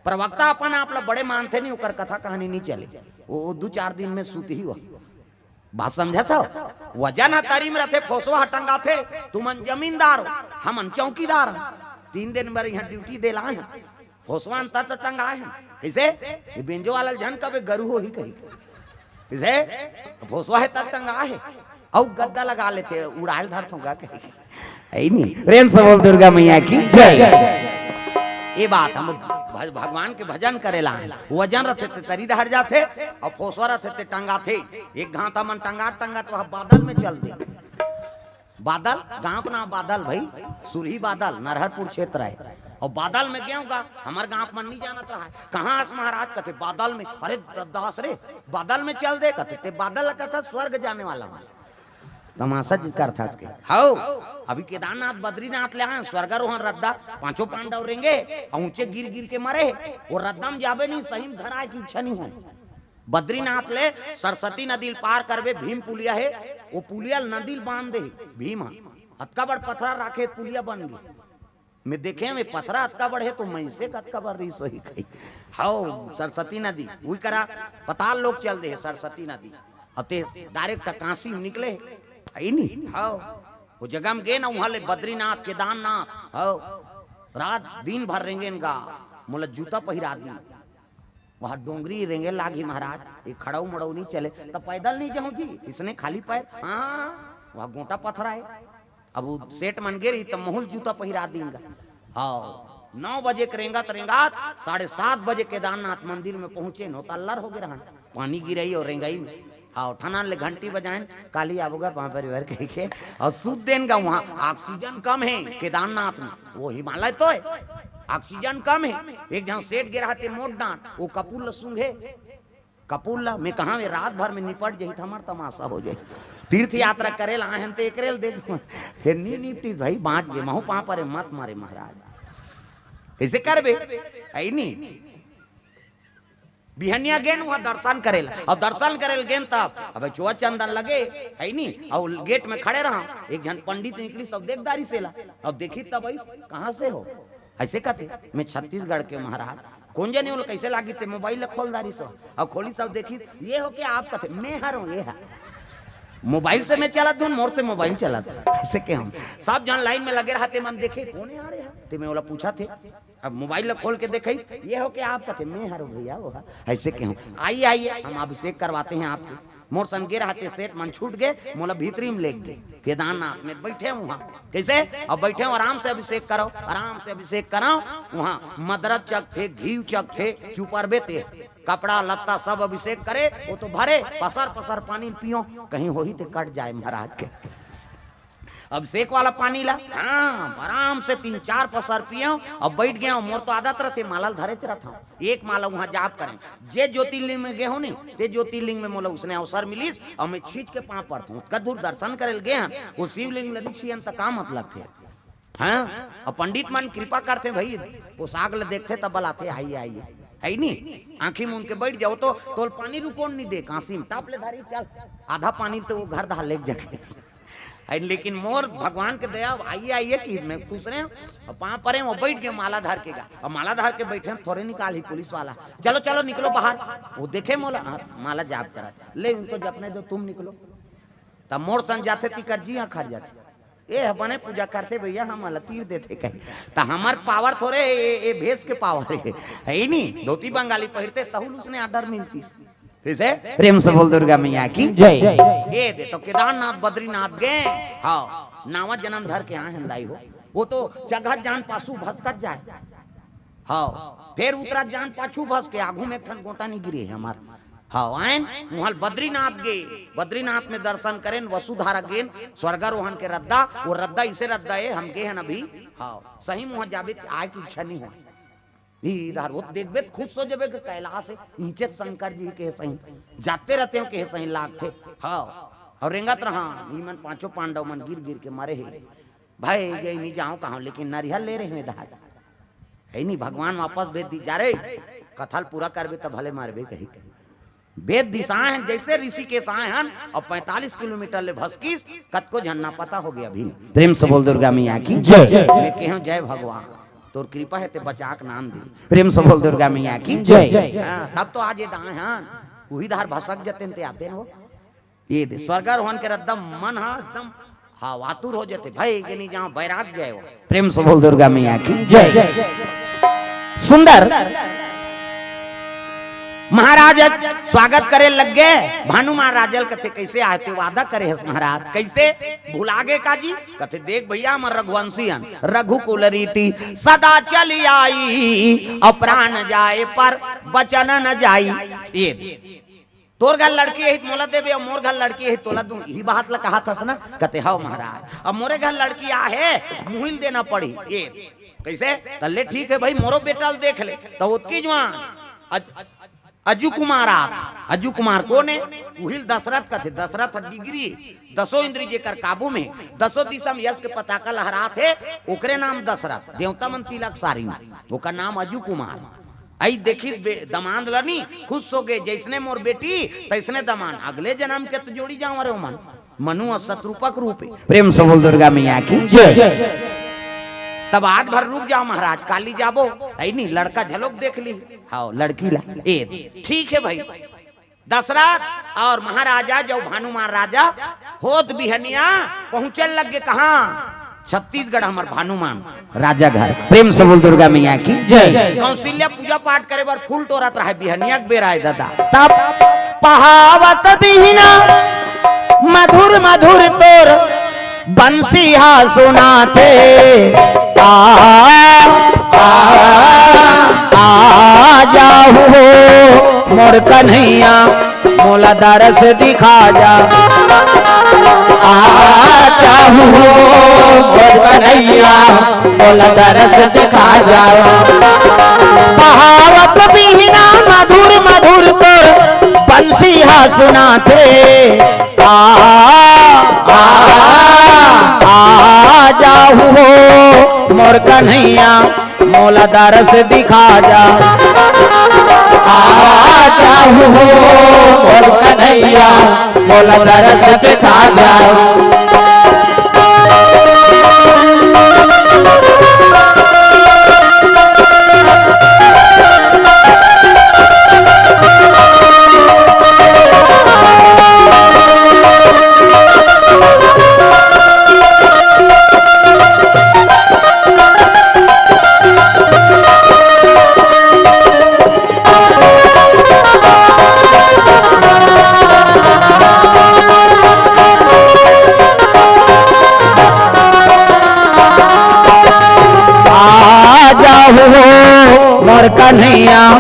प्रवक्ता अपन आप ल बड़े मानथे नी, ओकर कथा कहानी नी चले। वो, वो दू चार दिन में सूतही हो। बात समझत हो? वजन ह तरी में रथे, फोसवा ह टंगाथे। तुमन जमींदार हो, हमन चौकीदार हन। तीन दिन बर इहाँ ड्यूटी दे लाए हन। फोसवा अंतर तो टंगाए हन। कइसे? ये बेंजो वाला ल झन कबे गरू होही कही। कइसे? फोसवा हे तब टंगाए हे। अउ गद्दा लगा लेथे, उड़ाए ल धरथों का कही। है नी? प्रेम से बोल दुर्गा मैया की जय। ये बात हम भज-, भगवान के भजन करे ला आए। वजन रथे ते तरी धर जाथे, अउ फोसवा रथे ते टंगाथे। एक घांव त हमन टंगात टंगात वह बादल में चल दे। बादल, गांव के नाम बादल भाई, सुरही बादल, नरहरपुर क्षेत्र है। अउ बादल में गेंव गा, हमर गांव के मन नहीं जानत रहा है। कहाँ हस महाराज? कथे बादल में। अरे द-, दास रे, बादल में चल दे, कथे ते बादल ल कथे स्वर्ग जाने वाला हूँ। तमाशा जी करथस के। हौ, अभी केदारनाथ, बद्रीनाथ ले आए, स्वर्गारोहण रद्दा, पांचों पांडव रेंगे, अउ ऊंचे गिर गिर के मरे, वो रद्दा में जाबे नहीं, सही में घर आए की इच्छा नहीं हो। बद्रीनाथ ले सरस्वती नदी ल पार करबे, भीम पुलिया हे, वो पुलिया ल नदी ल बांध दे भीम ह। अतका बड़ पथरा राखे, पुलिया बन गे। मैं देखे में पथरा अतका बड़ हे तो मइनसे का अतका बड़ रहिस होही कही। हौ, सरस्वती नदी, उही करा पताल लोक चल दे हे सरस्वती नदी। अउ ते डायरेक्ट काशी में निकले, है नी? हौ, वो जगह में गे ना, उहाँ ले बद्रीनाथ, केदारनाथ, हौ, रात दिन भर रेंगेन गा, मोला जूता पहिरा दी। वहाँ डोंगरी रेंगे लागी महाराज, ये खड़ऊ मड़ऊ नहीं चले, त पैदल नहीं जाऊँ जी, इसने खाली पैर, हाँ, वहाँ गोटा पथरा है। अब वो सेठ मन गे रही, त महूँ ल जूता पहिरा दीन गा। हाँ, नौ बजे के रेंगत रेंगत साढ़े सात बजे केदारनाथ मंदिर में पहुँचे, नोता लर हो गे रहन, पानी गिरई अउ रेंगई में। हाँ, ठनान ले घंटी बजाएन, काली आबोगा पाँव परिवार कह के, अउ सूत देन गा। वहाँ ऑक्सीजन कम है केदारनाथ में, वो हिमालय तो है, ऑक्सीजन कम है। एक झन सेठ गे रहते मोट डांट, वो कपूर ल सूंघे, कपूर ल, मैं कहाँ वे रात भर में निपट जाही त हमर तमाशा हो जाही। तीर्थ यात्रा करे ला आहन ते एकरे ल देख, फिर नी निपटी भाई, बाँच गे, महूँ पाँव परे, मत मारे महाराज। कइसे करबे? है नी? बिहनिया गेन वहाँ दर्शन करे ला, अउ दर्शन करे ल गेन तब, अबे चोर चंदन लगे, है नी? अउ गेट में खड़े रहा, एक झन पंडित निकलिस तब देख डारिस एला, अउ देखिस तब भाई, कहाँ से हो? ऐसे कथे, मैं छत्तीसगढ़ के महाराज। कोन जने ओला कइसे लागिस ते मोबाइल ल खोल डारिस हो, अउ खोलिस तब देखिस, ये हो क्या आप? कथे, मैं हरंव, ये हा। मोबाइल से मैं चलत हूँ, मोर से मोबाइल चलत हे। ऐसे के हम सब झन लाइन में लगे रहते, मन देखे, कोन हे यार ये हा? ते मैं ओला पूछत हे। अब मोबाइल ल खोल के देखइस, ये हो क्या आप? कथे, मैं हरंव भैया, वो हा। ऐसे के हम, आइए, आइए, हम अभिषेक करवाते हैं आपके। मोर संग गे रहते सेठ मन छूट गे, मोला भीतरी में लेग गे। केदारनाथ में बइठे हंव उहाँ। कइसे? अब बइठे हंव, आराम से अभिषेक करव, आराम से अभिषेक करव। उहाँ मदरस चघथे, घीव चघथे, चुपरबे ते कपड़ा लत्ता सब अभिषेक करे, वो तो भरे, पसर पसर पानी पियंव, कहीं होही ते कट जाए महाराज के। अभिषेक वाला पानी ला, हाँ, आराम से तीन चार पसर पियंव, अब बइठ गेंव। मोर तो आदत रथे, माला ल धरेच रथंव, एक माला उहाँ जाप करेंव। जे ज्योतिर्लिंग में गे हंव नी, ते ज्योतिर्लिंग में मोला उसने अवसर मिलिस, अउ मैं छींच के पाँव परथंव। ओतका दूर दर्शन करे ल गे हन, वो शिवलिंग ल नी छीयन त का मतलब फिर? हाँ, अउ पंडित मन कृपा करथे भाई, पोशाक ल देखथे तब बलाथे, आइए, आइए, है नी? आँखी मूंद के बइठ जाव तो तोल पानी रुकोन नी दे, कांसी में टाप ले धारी, चल, आधा पानी तो वो घर धार लेग जाके। है, लेकिन मोर भगवान के दया, आइए, आइए कि मैं खुश रहेंव, अउ पाँव परेंव, वो बइठ गे माला धर के गा, अउ माला धर के बइठे, थोरे निकालही पुलिस वाला, चलो, चलो, निकलो बाहर। वो देखे मोला, हाँ, माला जाप करत, ले उनको जपने दो, तुम निकलो। तब मोर संग जाथे, तिकर जिया खर जाथे। ए ह बने पूजा करथे भैया, हमन ला तीर देथे कहे। त हमर पावर थोरे ए, ए भेस के पावर हे, हे ही नी। धोती बंगाली पहिरते तहु ल उसने आदर मिलतिस। कइसे? प्रेम से बोल दुर्गा मैया की जय। ए दे तो केदारनाथ बद्रीनाथ गे, हाँ, नावा जन्म धर के आए हन दाई हो। वो तो चघत जान पाछू भसकत जाए। हाँ, फेर उतरत जान पाछू भस के आघू में एक ठन गोटा नहीं गिरे हे हमर। हाँ, आयन, उहाँ बद्रीनाथ गे, बद्रीनाथ में दर्शन करेन, वसुधारा गेन, स्वर्गारोहण के रद्दा, वो रद्दा इसे रद्दा हे, हम गे हन अभी। हाँ, सही में उहाँ जाबे त आए के इच्छा नहीं हो। ई इधर वो देखबे त खुश हो जाबे के कैलाश हे, नीचे शंकर जी के सही, जाते रहते हो के सही लागथे। हाँ, और रेंगत रहा, ई मन पांचों पांडव मन गिर गिर के मरे हे। भाई, ये नहीं जाओ कहाँ, लेकिन नरिहर ले रहे हैं दादा। हे नहीं, भगवान वापस भेज दी, जा रे, कथा ल पूरा करबे त भले मारबे कही। भेज दिस आए हन, जैसे ऋषिकेश आए हन, और पैंतालीस किलोमीटर ले भसकिस, कतको झन ना पता हो गया अभी। प्रेम से बोल दुर्गा मैया की जय। मैं कहूँ, जय भगवान, तोर कृपा हे ते बचा के नाम दे। प्रेम से बोल दुर्गा मैया की जय। हाँ, तब तो आज ये दाए हन, उही धार भसक जते ते आते न वो। ये दे, स्वर्गारोहण के रद्दा मन हा एकदम, हाँ, आतुर हो जाते, भाई, के नहीं जहाँ बैराग गए हो। प्रेम से बोल दुर्गा मैया की जय। सुंदर महाराज स्वागत करे लग गए। भानु महाराज ल कथे, "कैसे आए थे? वादा करे हस महाराज, कैसे भुला गए का जी?" कथे, "देख भैया, हमर रघुवंशी हन, रघुकुल रीति सदा चली आई, और प्राण जाए पर वचन न जाई।" ये दे। तोर घर लड़की हे त मोला देबे, अउ मोर घर लड़की हे त तोला दूं, इही बात ला कहा थस ना? कथे, "हव महाराज, अब मोरे घर लड़की आहे, मुहिल देना पड़ी।" ये कइसे? तल्ले ठीक हे भाई, मोरो बेटा ल देख ले। त ओतकी जुवान अज-, अजू कुमार आत। अजू कुमार कोन हे? उहिल दशरथ कथे, दशरथ डिग्री, दसों इंद्री जेकर काबू में, दसों दिशा में यश के पताका लहरात हे, ओकरे नाम दशरथ। देवता मन तिलक सारिन, ओकर नाम अजू कुमार। अई देखिस बे-, दमांद ल नी, खुश हो गे, "जइसने मोर बेटी, तइसने दमांद।" अगले जनम के तो जोड़ी जावं रे ओमन, मनु अउ सतरूपा के रूप हे। प्रेम से बोल दुर्गा मैया की जय। तब आज भर रुक जाव महाराज, काली जाबो। अई नी, लड़का झलोक देख ली, हव, लड़की ला। ए, ठीक हे भाई। दशरथ अउ महाराजा जब भानुमान राजा होत बिहनिया पहुंचे लग गे कहां? छत्तीसगढ़ हमर भानुमान राजा घर। प्रेम से बोल दुर्गा मैया की जय। कौशल्या पूजा पाठ करे बर फूल टोरत रहे, बिहनिया के बेरा हे दादा। तब पहावत बिहना मधुर मधुर तोर बंसी हा सुनाथे। आ, आ, आ जाहू हो मोर कन्हैया, मोला दरस दिखा जा। आ जाहू हो मोर कन्हैया, मोला दरस दिखा जा। बहावत बिहना मधुर मधुर तोर बंसी हा सुनाथे। आ, आ, आ जाहू हो मोर कन्हैया, मोला दरस दिखा जा। आ जाहू हो मोर कन्हैया, मोला दरस दिखा जा। आ जाहू हो मोर कन्हैया,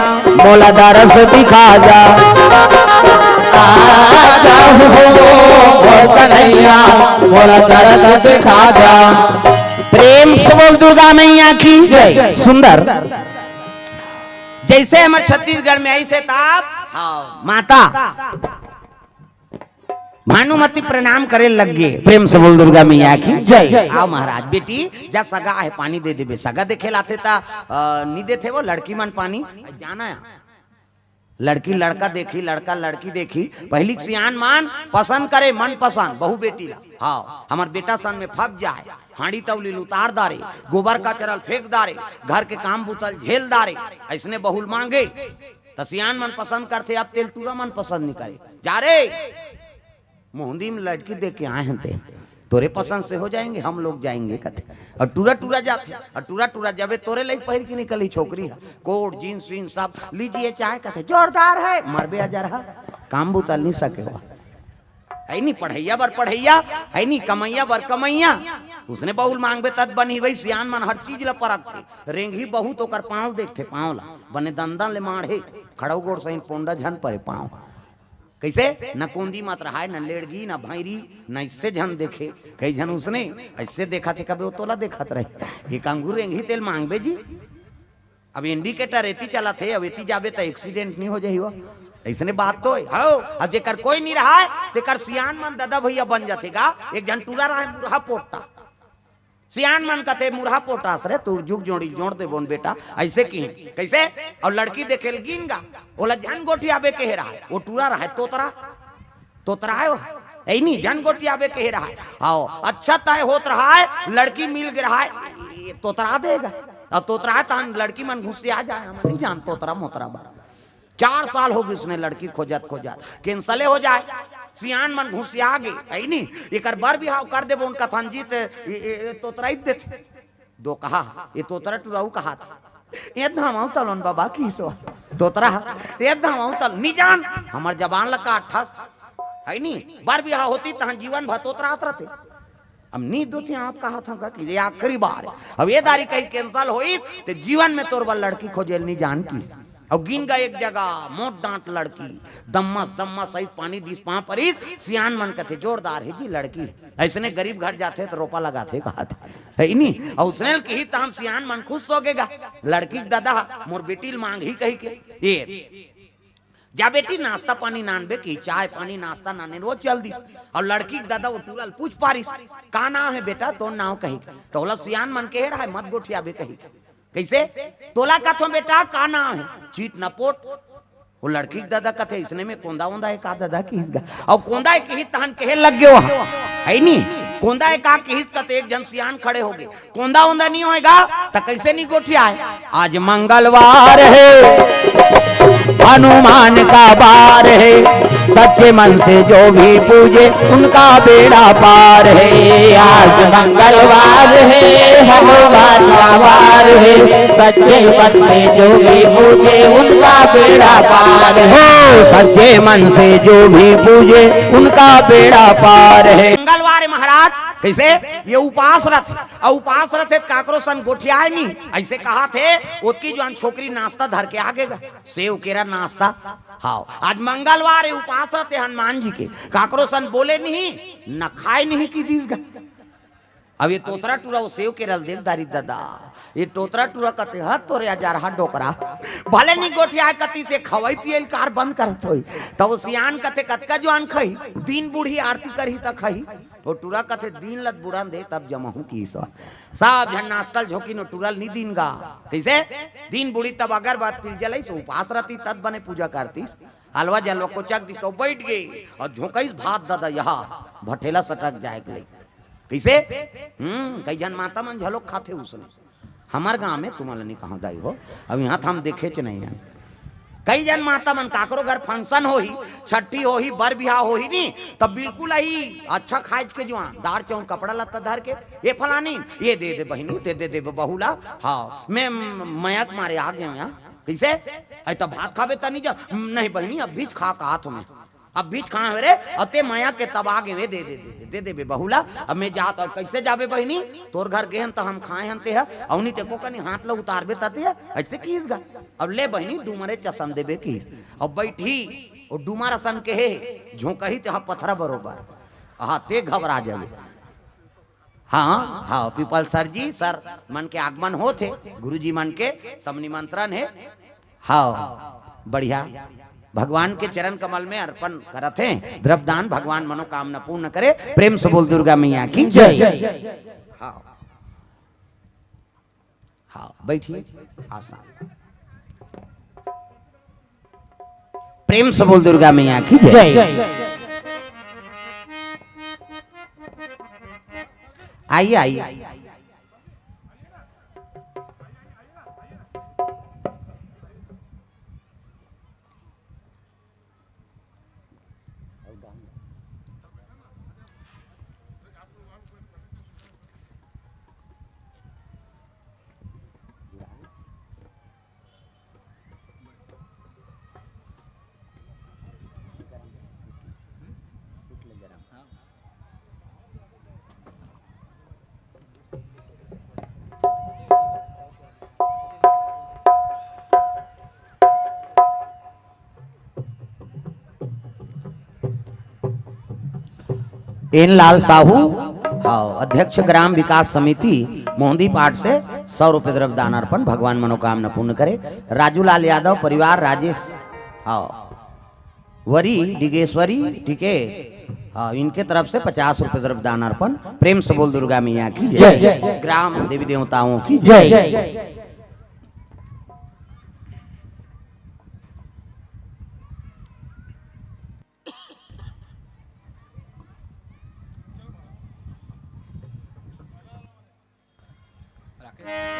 मोला दरस दिखा जा। आ जाहू हो मोर कन्हैया, मोला दरस दिखा जा। प्रेम से बोल दुर्गा मैया की जय। सुंदर। जइसे हमर छत्तीसगढ़ में आइस हे तब, हाँ, माता भानुमती प्रणाम करे लग गे। प्रेम से बोल दुर्गा मैया की जय। आओ महाराज, बेटी जा सगा हे, पानी दे देबे। सगा देखे ल आथे त, अ, नी देथे वो लड़की मन पानी। जाना हे, लड़की लड़का देखी, लड़का लड़की देखी। पहिली के सियान मन पसंद करे, मन पसंद, बहू बेटी ला। हाँ, हमर बेटा सन में फब जाए, हांड़ी तौली ल उतार डारे, गोबर कचरा ल फेंक डारे, घर के काम बूता ल झेल डारे, अइसने बहू ल मांगे। त सियान मन पसंद करथे, अब तेल टूरा मन पसंद नी करे। जा रे, मोहंदी में लड़की देख के आए हन ते। तोरे पसंद से हो जाएंगे, हम लोग जाएंगे," कथे। और टूरा टूरा जाथे, और टूरा टूरा जबे तोरे लइक पहिर के निकली छोकरी ह, कोट, जींस वींस सब, "लीजिए चाय," कथे, "जोरदार है, मरबे अजर ह, काम बुतल नहीं सके हो।" है नी पढ़ैया बर पढ़ैया, है नी कमैया बर कमैया। उसने बहुल मांगबे तद बनही भाई, सियान मन हर चीज ला परखथे। रेंगही बहुत ओकर पाँव देखथे, पाँव ला बने दंदन ले माढ़े, खड़ऊ गोड़ सहित पोंडा झन परे पाँव। कइसे? न कोंदी मत रहाय, न लेड़गी, न भैरी, न इससे झन देखे। कई झन उसने ऐसे देखत हे, कबे वो तोला देखत रहे। एक अंगूर रेंगही तेल मांगबे जी। अब इंडिकेटर एती चलत हे, अब एती जाबे त एक्सीडेंट नहीं हो जाही वो। अइसने बात तो हे। हव, अब जेकर कोई नहीं रहाय, तेकर सियान मन ददा भैया बन जाथे गा। एक झन टूरा रहाय, मुरहा पोट्टा। सियान मन कथे, "मुरहा पोटास रे, तू जुग जोड़ी जोड़ दे बोन बेटा," अइसे किहिन। कइसे? अउ लड़की देखे ल गिन गा, ओला झन गोठियाबे कहे रहाय, वो टूरा रहाय, तोतरा, तोतरा हे वो, ऐनी झन गोठियाबे कहे रहाय। हव, अच्छा तय होत रहाय, लड़की मिल गे रहाय, ये तोतरा दे गा। अब तोतरा हे तहन लड़की मन घुसिया जाय, हम नहीं जान तोतरा मोतरा बर। चार साल हो गिस ने लड़की खोजत खोजत, कैंसले हो जाय। सियान मन घुसिया गे, है नी? एकर बर बिहाव कर देबो, उनका थन जीत, ए, ए, ए, तोतरा ही देथे। दो कहा, ये तोतरा टुराऊ कहा था। ये धामाऊ तलोन बाबा की सो। तोतरा, ये धामाऊ तल, नी जान, हमर जबान ला काटथस। है नी? बर बिहाव होती तहन जीवन भर तोतरात रहते। अब नी दो थे, आप कहा था कि ये आखिरी बार है। अब ये दारी कहीं कैंसिल होई, ते जीवन में तोर बर लड़की खोजे ल नी जान किस। अब गिन गा एक जगह, मोट डांट लड़की, दम्मस, दम्मस, सही पानी दिस पाँव परिस, सियान मन कथे, "जोरदार है जी लड़की।" अइसने गरीब घर जाथे त रोपा लगाथे, कहाथे, है नी? अउ उसने ल किही तहन सियान मन खुश हो गे गा। लड़की के ददा, "मोर बेटी ल मांगही," कही के। ए, "जा बेटी, नाश्ता पानी नानबे कि?" चाय पानी नाश्ता नाने रोज चल दिस। अउ लड़की के ददा वो टूरा ल पूछ पारिस, "का नाव है बेटा तोर नाव?" कही। त ओला सियान मन कहे रहाय, "मत गोठियाबे," कही। कइसे? "तोला कथों बेटा, का नाव है?" "चीट नपोट।" वो लड़की के ददा कथे, "इसने में कोंदा ओंदा है का ददा?" किहिस गा। अउ कोंदा है किहिस तहन कहे लग गे वो, है नी? कोंदा है का किहिस कथे, एक झन सियान खड़े हो गे। कोंदा ओंदा नहीं होएगा त कइसे नहीं गोठियाय? आज मंगलवार है, हनुमान का वार है, सच्चे मन से जो भी पूजे उनका बेड़ा पार है। आज मंगलवार है, हनुमान का वार है, सच्चे मन से जो भी पूजे उनका बेड़ा पार है। हो, सच्चे मन से जो भी पूजे उनका बेड़ा पार है। मंगलवार है महाराज, कइसे? ये उपास रथे, अउ उपास रथे त काकरो सन गोठियाय नी, अइसे कहाथे। ओतकी जुवान छोकरी नाश्ता धर के आगे गा, सेव केरा नाश्ता। हव, आज मंगलवार है, उपास रथे हनुमान जी के, काकरो सन बोले नहीं, न खाय नहीं कि दिस गा। अब ये तोतरा टूरा वो सेव केरा ल देख दारी ददा, ये तोतरा टूरा कथे, "ह तोरे अजरहा डोकरा, भले नी गोठियाय कतिस, खवई पियई ल कार बंद करत होही।" त वो सियान कथे, "कतका जुवान खही, दिन बूढ़ी आरती करही त खही।" वो टूरा कथे, "दिन ल त बुड़न दे, तब जमहूं किस।" सब झन नाश्ता ल झोंकिन, वो टूरा ल नी दिन गा। कइसे? दिन बूढ़ी तब अगरबत्ती जलइस, उपास रतिस, तब बने पूजा करतिस। हलवा जलवा कोचक दिस, अउ बइठ गे अउ झोंकइस भात ददा, यहा भठेला सटक जाय के लइक। कइसे? हम्म, कई झन माता मन घलोक खाथे उसने। हमर गांव में तुमन ल नी कहंव दाई हो, अब इहां त हम देखेच नहीं हन। कई झन माता मन काकरो घर function होही, छट्ठी होही, बर बिहाव होही नी, तब बिल्कुल अही अच्छा खाय के जुवान, दार चाउर कपड़ा लत्ता धर के, "ये फलानी, ये दे दे बहिनी, दे दे, दे दे बहू ला, हव, मैं मया के मारे आ गेंव यां।" कइसे? "अरे त भात खाबे त नी जा?" "नहीं बहिनी, अभीच खा के आत हों मैं।" "अभीच खाय हंव रे, अउ ते मया के तब आ गेंव, दे दे, दे दे, दे दे बे बहू ला, अब मैं जात हंव।" "कइसे जाबे बहिनी? तोर घर गेन त हम खाय हन ते ह, अउ नी ते एको कनी हाथ ला उतारबे त ते ह, अइसे किहिस गा।" "अब ले बहिनी, डूमरे चसन देबे," किहिस। अब बइठही, ओ डूमर असन के हे, झोंकही ते ह पथरा बरोबर। हाँ, ते घबरा जाबे। हाँ, हाँ, पीपल सर जी, सर मन के आगमन होत हे, गुरुजी मन के सब निमंत्रण हे। हाँ, बढ़िया। भगवान के चरण कमल में अर्पण करत हे द्रव्यदान, भगवान मनोकामना पूर्ण करे। प्रेम से बोल दुर्गा मैया की जय। हाँ, हाँ, बैठिए, आसान। प्रेम से बोल दुर्गा मैया की जय। जय। आइए, आइए। एन लाल साहू, हाँ, अध्यक्ष ग्राम विकास समिति मोहंदी पाठ से सौ रुपये द्रव्य दान अर्पण, भगवान मनोकामना पूर्ण करे। राजू लाल यादव परिवार, राजेश, हाँ, वरी डिगेश्वरी टिकेश, हाँ, इनके तरफ से पचास रुपये द्रव्य दान अर्पण। प्रेम से बोल दुर्गा मैया की जय। जय। ग्राम देवी देवताओं की जय। जय।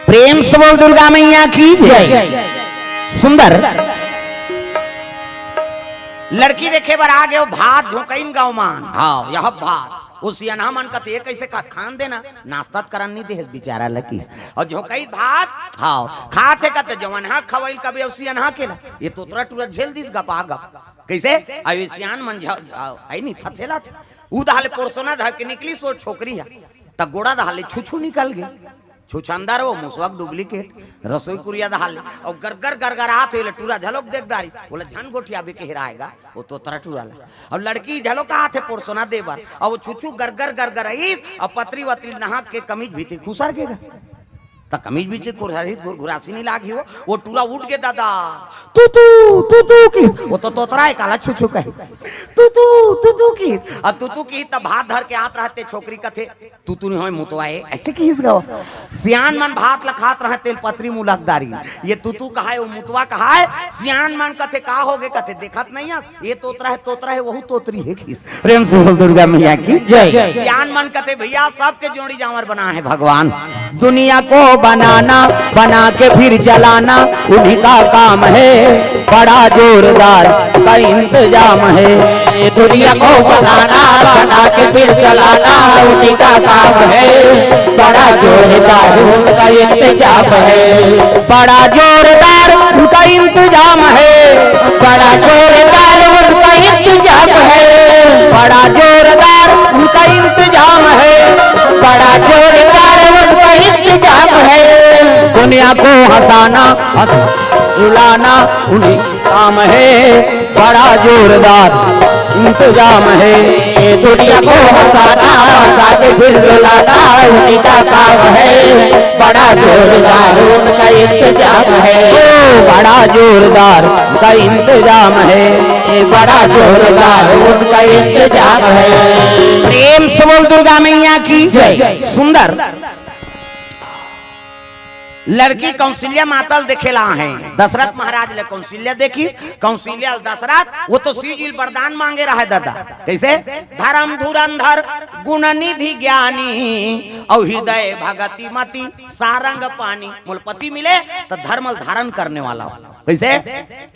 प्रेम से बोल दुर्गा मैया की जय। सुंदर। लड़की देखे बर आ गयो, भात झोंकइन गौ मान। हाँ, यह भात। वो सियनहा मन कथे, "ये कैसे खात, खान देना।" नाश्ता त करन नहीं दे बेचारा लकीस। और झोंकई भात, हाँ, खात हे कथे, "जवनहा खवइल कबे, अउ सियनहा केला।" ये तोतरा टूरा झेल दिस गपा गप। कैसे? अब ये सियान मन झ-, आ, है नहीं, थथेला थे। ऊ दहाले पोरसोना धर के निकली सो छोकरी है। त गोड़ा दहाले छुछू निकल गई। छुछंदर वो मुसवा के duplicate, रसोई कुरिया दहाले। और गरगर गरगर आत हे, ले टूरा झलोक देख दारी। बोला, "झन गोठिया भी कह रहा हैगा, वो तोतरा टूरा ला।" और लड़की झलोक आत हे पोरसोना देबर। और वो छुछू गरगर गरगर आई, और पतरी वतरी नहा के कमीज भीतरी खुसर गेगा। त कमीज भीतरी खुसर ही घुर-, घुरासी नहीं लागी हो। वो टूरा उठ के दादा, "तू तू, तू तू" की, वो तो तोतरा है, काला छुछू कहे। "तू तू, तू तू" की, और तू तू की, तब हाथ धर के आत रहते छोकरी कथे, "तू तू नहीं होय, मुतवा है।" ऐसे की गवा। सियान मन भात ल खात रहे, तेल पतरी मुलक दारी। ये तू तू कहाय, वो मुतवा कहाय। सियान मन कथे, "का हो गे?" कथे, "देखत नहीं है, ये तोतरा है, तोतरा है, वहू तोतरी है।" खीस। प्रेम से बोल दुर्गा मैया की जय। सियान मन कथे, "भैया, सबके जोड़ी जांवर बना है भगवान।" दुनिया को बनाना, बना के फिर जलाना, उन्हीं का काम है। बड़ा जोरदार का इंतजाम है। दुनिया को बनाना, बना के फिर जलाना, उन्हीं का काम है। बड़ा जोरदार उनका इंतजाम है। बड़ा जोरदार उनका इंतजाम है। बड़ा जोरदार उनका इंतजाम है। बड़ा जोरदार उनका इंतजाम है। बड़ा जोरदार उनका इंतजाम है। दुनिया को हंसाना, हंस-, रुलाना उन्हीं काम है। बड़ा जोरदार इंतजाम है। दुनिया को हंसाना, हंसा के फिर रुलाना उन्हीं का काम है। बड़ा जोरदार उनका इंतजाम है। ओ, बड़ा जोरदार का इंतजाम है। बड़ा जोरदार उनका इंतजाम है। प्रेम से बोल दुर्गा मैया की जय। सुंदर। लड़की कौशल्या माता ल देखे ला हे, दशरथ महाराज ले कौशल्या देखी, कौशल्या ल दशरथ, वो तो शिव जी ल वरदान मांगे रहे दादा। कैसे? धर्म धुरंधर गुण निधि ज्ञानी, और हृदय भगति मति सारंग पानी। मोल पति मिले तो धर्म ल धारण करने वाला हो। कैसे?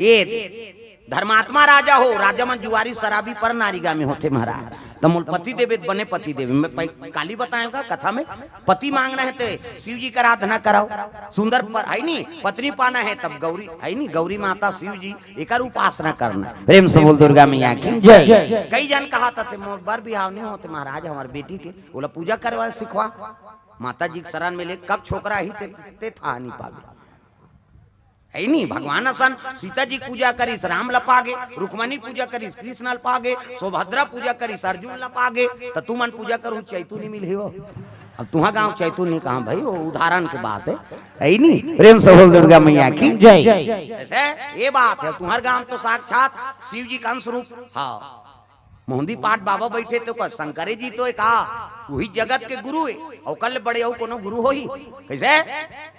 ये धर्मात्मा राजा हो, राजा मन जुआरी शराबी पर नारीगामी होथे महाराज। त मोल पति देवे त बने पति देवे। मैं पै-, काली बताएंगा कथा में, पति मांगना है ते शिव जी का आराधना कराओ। सुंदर पर है नी, पत्नी पाना है तब गौरी है नी, गौरी माता शिव जी एकर उपासना करना। प्रेम से बोल दुर्गा मैया की जय। कई जन कहा था ते मोर बर बिहाव नहीं होते महाराज, हमार बेटी के ओला पूजा करे वाला सिखवा, माता जी के शरण में ले, कब छोकरा ही ते, ते था नहीं पावे। है नी, भगवान असन सीता जी के पूजा करिस, राम ल पागे, रुक्मणी पूजा करिस, कृष्ण ल पागे, सुभद्रा पूजा करिस, अर्जुन ल पागे, त तुमन पूजा करू, चैतू नहीं मिलही हो। अब तुहा गांव चैतू नहीं कहा भाई, वो उदाहरण के बात है, है नी। प्रेम से बोल दुर्गा मैया की जय। ऐसे ये बात है, तुम्हार गांव तो साक्षात शिव जी का अंश रूप। हाँ, मोहंदी पाठ बाबा बैठे तो का शंकरे जी तो एक आ, वही जगत के गुरु है, ओकर ले बड़े अउ कोनो गुरु होही? कैसे?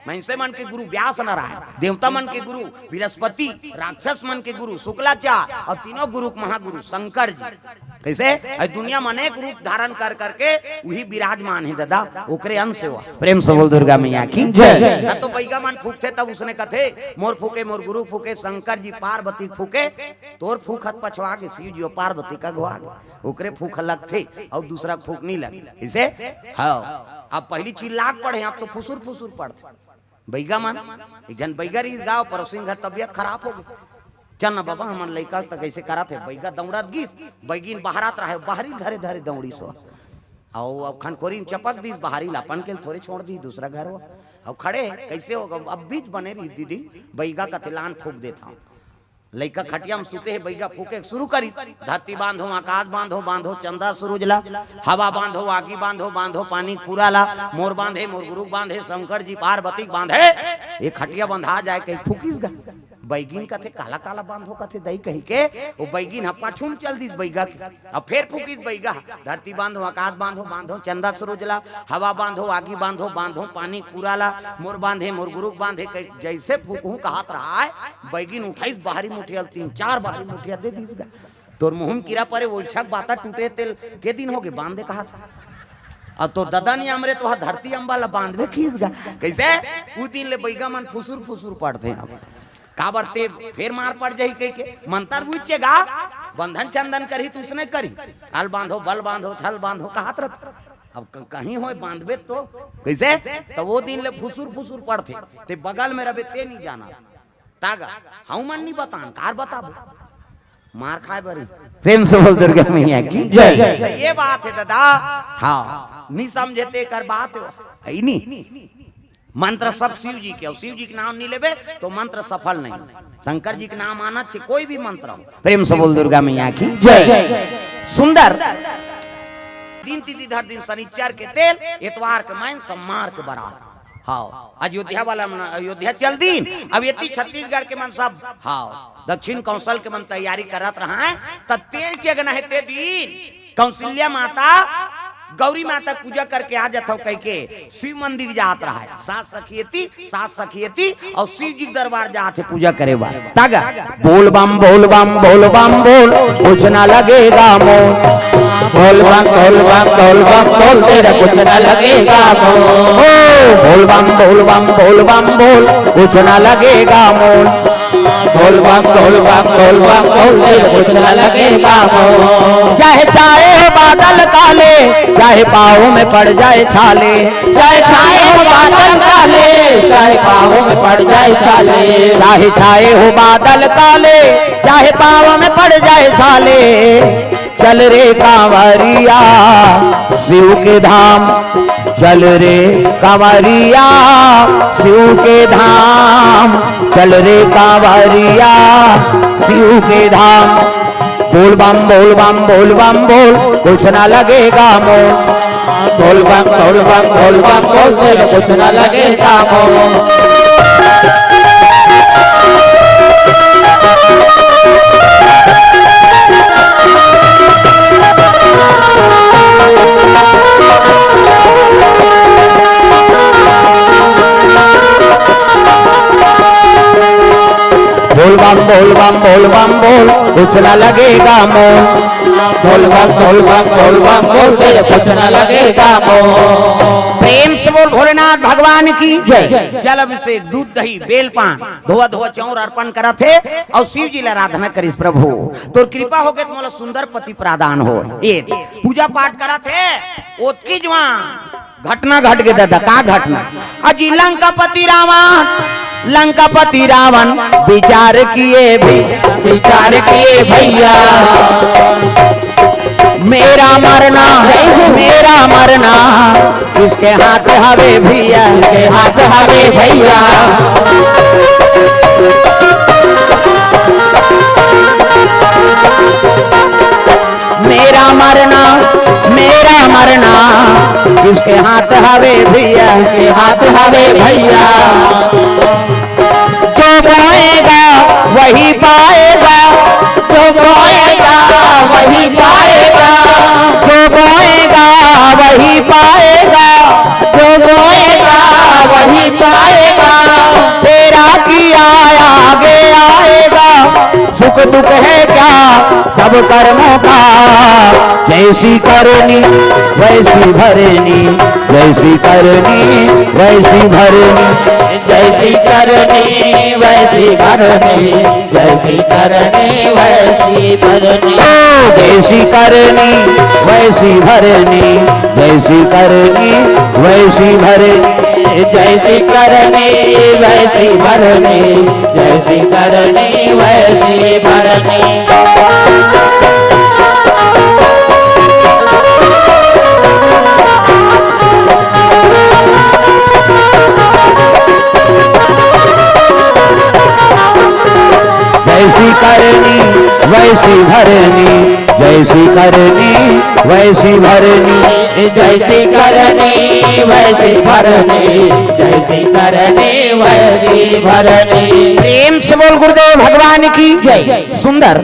मनुष्य मन के गुरु व्यास नारायण, देवता मन के गुरु बृहस्पति, राक्षस मन के गुरु शुक्लाचार्य और तीनों गुरु के महागुरु शंकर जी। कैसे? अउ दुनिया में अनेक रूप धारण कर करके वही विराजमान है दादा, ओकरे अंश हुआ। प्रेम से बोल दुर्गा मैया की जय। न तो बैगा मन फूकथे तब उसने कथे, "मोर फूके, मोर गुरु फूके, शंकर जी पार्वती फूके।" तोर फूक हत पछवा के शिव जी पार्वती का घुआ गे, ओकरे फूक लगथे अउ दूसरा फूक नहीं लगे। इसे हाँ, अब पहली चिल्ला के पढ़े, अब तो फुसुर फुसुर पढ़थे। बैगा मन, एक झन बैगा रहिस गाँव, पड़ोसिन घर तबियत खराब हो गई। "चल ना बाबा, हमन लइका तक ऐसे करत हे।" बैगा दौड़त गिस, बैगिन बहरात रहे, बाहरी घरे धरे दौड़ी सो। अउ अब खनखोरी में चपक दिस, बाहरी लापन के थोड़े छोड़ दी, दूसरा घर हो। अब खड़े हे, कैसे होगा? अब बीच बने रही दीदी, बैगा कथे लान फूक देत हूँ। लइका खटिया म सुते हे, बइगा फूके शुरू करिस, "धरती बांधो, आकाश बांधो, बांधो चंदा सूरज ला, हवा बांधो, आगी बांधो, बांधो पानी पूरा ला, मोर बांधे, मोर गुरु बांधे, शंकर जी पार्वती बांधे, ये खटिया बंधा जाए," कहि फूकिस गा। बइगिन कथे, "काला काला बांधो," कथे दई कहिके, ओ बइगिन ह पाछू म चल दिस बइगा के। अब फेर फूकिस बइगा, "धरती बांधो, आकाश बांधो, बांधो चंदा सूरज ला, हवा बांधो, आगी बांधो, बांधो पानी पूरा ला, मोर बांधे, मोर गुरु बांधे," कहि जइसे फूकहूं कहत रहय, बइगिन उठाइस बाहरी मुठिया ल, तीन चार बाहरी मुठिया दे दिस गा। "तोर मुंह म कीरा परे, ओइछा के बाता टूटे तेल के दिन होगे, बांध दे," कहत। "अउ तोर ददा नइ अमरे त ओह धरती अम्बा ल बांधबे किहिस गा।" कइसे? उ दिन ले बइगा मन फुसुर फुसुर पड़थे अब। काबर ते फेर मार पड़ जाही कहिके, मंतर उइचे गा, बंधन चंदन करही त उसने करही, "अल बांधो, बल बांधो, छल बांधो" कहत रथे। अब क-, कहीं होय बांधबे तो कइसे? त ओ दिन ले फुसुर फुसुर पड़थे, ते बगल में रबे ते नइ जानस। तागा, हऊ मन नइ बतान, कार बताबो? मार खाए बरी। प्रेम से बोल दुर्गा मैया की जय। ये बात हे ददा। हाँ, नइ समझे ते कर बात हे, अइ नी। मंत्र सब शिव जी के, अउ शिव जी के नाम नइ लेबे त मंत्र सफल नहीं। शंकर जी के नाम आना चाहिए, कोई भी मंत्र हो। प्रेम से बोल दुर्गा मैया की जय। सुंदर। दिन तिथि धर दिन शनिचर के तेल, एतवार के माइन सोमवार के बरात। हाँ, अयोध्या वाला मन अयोध्या चल दीन, अब एती छत्तीसगढ़ के मन सब, हाँ, दक्षिण कौशल के मन तैयारी करत रहय, त तेल चघना हे ते दिन कौशल्या माता, गौरी माता पूजा करके आ जाथव कहिके शिव मंदिर जात रहय। सात सखी एती, सात सखी एती, अउ शिव जी के दरबार जात हे पूजा करे बर। तागा, बोल बम, बोल बम, बोल बम, बोल, कुछ ना लगेगा मोल। बोल बम, बोल बम, बोल बम, बोल, तेरा कुछ ना लगेगा मोल। ओ, बोल बम, बोल बम, बोल बम, बोल, कुछ ना लगेगा मोल। बोल बम, बोल बम, बोल बम, बोल, तेरा कुछ ना लगेगा मोल। चाहे छाए हो बादल काले, चाहे पाँव में पड़ जाए छाले। चाहे छाए हो बादल काले, चाहे पाँव में पड़ जाए छाले। चाहे छाए हो बादल काले, चाहे पाँव में पड़ जाए छाले। चल रे कांवरिया शिव के धाम, चल रे कांवरिया शिव के धाम, चल रे कांवरिया शिव के धाम। बोल बम, बोल बम, बोल बम, बोल, कुछ ना लगेगा मोल। बोल बम, बोल बम, बोल बम, बोल, तेरे कुछ ना लगेगा मोल। बोल बम, बोल बम, बोल बम, बोल, कुछ ना लगेगा मोल। बोल बम, बोल बम, बोल बम, बोल, तेरे कुछ ना लगेगा मोल। प्रेम से बोल भोलेनाथ भगवान की जय। जल अभिषेक, दूध, दही, बेलपान, धोवा धोवा चाउर अर्पण करत हे अउ शिव जी ला आराधना करिस, "प्रभु, तोर कृपा होगे त मोला सुंदर पति प्रदान हो।" ये पूजा पाठ करत हे, ओतकी जुवार घटना घट गे ददा। का घटना? अजी लंकापति रावण, लंकापति रावण विचार किए भी, विचार किए भैया। मेरा मरना, मेरा मरना किसके हाथ हवे भैया, किसके हाथ हवे भैया। मेरा मरना, मेरा मरना किसके हाथ हवे भैया, किसके हाथ हवे भैया। जो बोएगा वही पाएगा, जो बोएगा वही पाएगा, जो बोएगा वही पाएगा, जो बोएगा वही पाएगा। तेरा किया आगे आएगा, सुख दुख है क्या सब कर्मों का। जैसी करनी वैसी भरनी, जैसी करनी वैसी भरनी। जैसी करनी वैसी भरनी, जैसी करनी वैसी भरनी। ओ, जैसी करनी वैसी भरनी, जैसी करनी वैसी भरनी। जैसी करनी वैसी भरनी, जैसी करनी वैसी भरनी। जैसी करनी वैसी भरनी, जैसी करनी वैसी भरनी। जैसी करनी वैसी भरनी, जैसी करनी वैसी भरनी। प्रेम से बोल गुरुदेव भगवान की जय। सुंदर।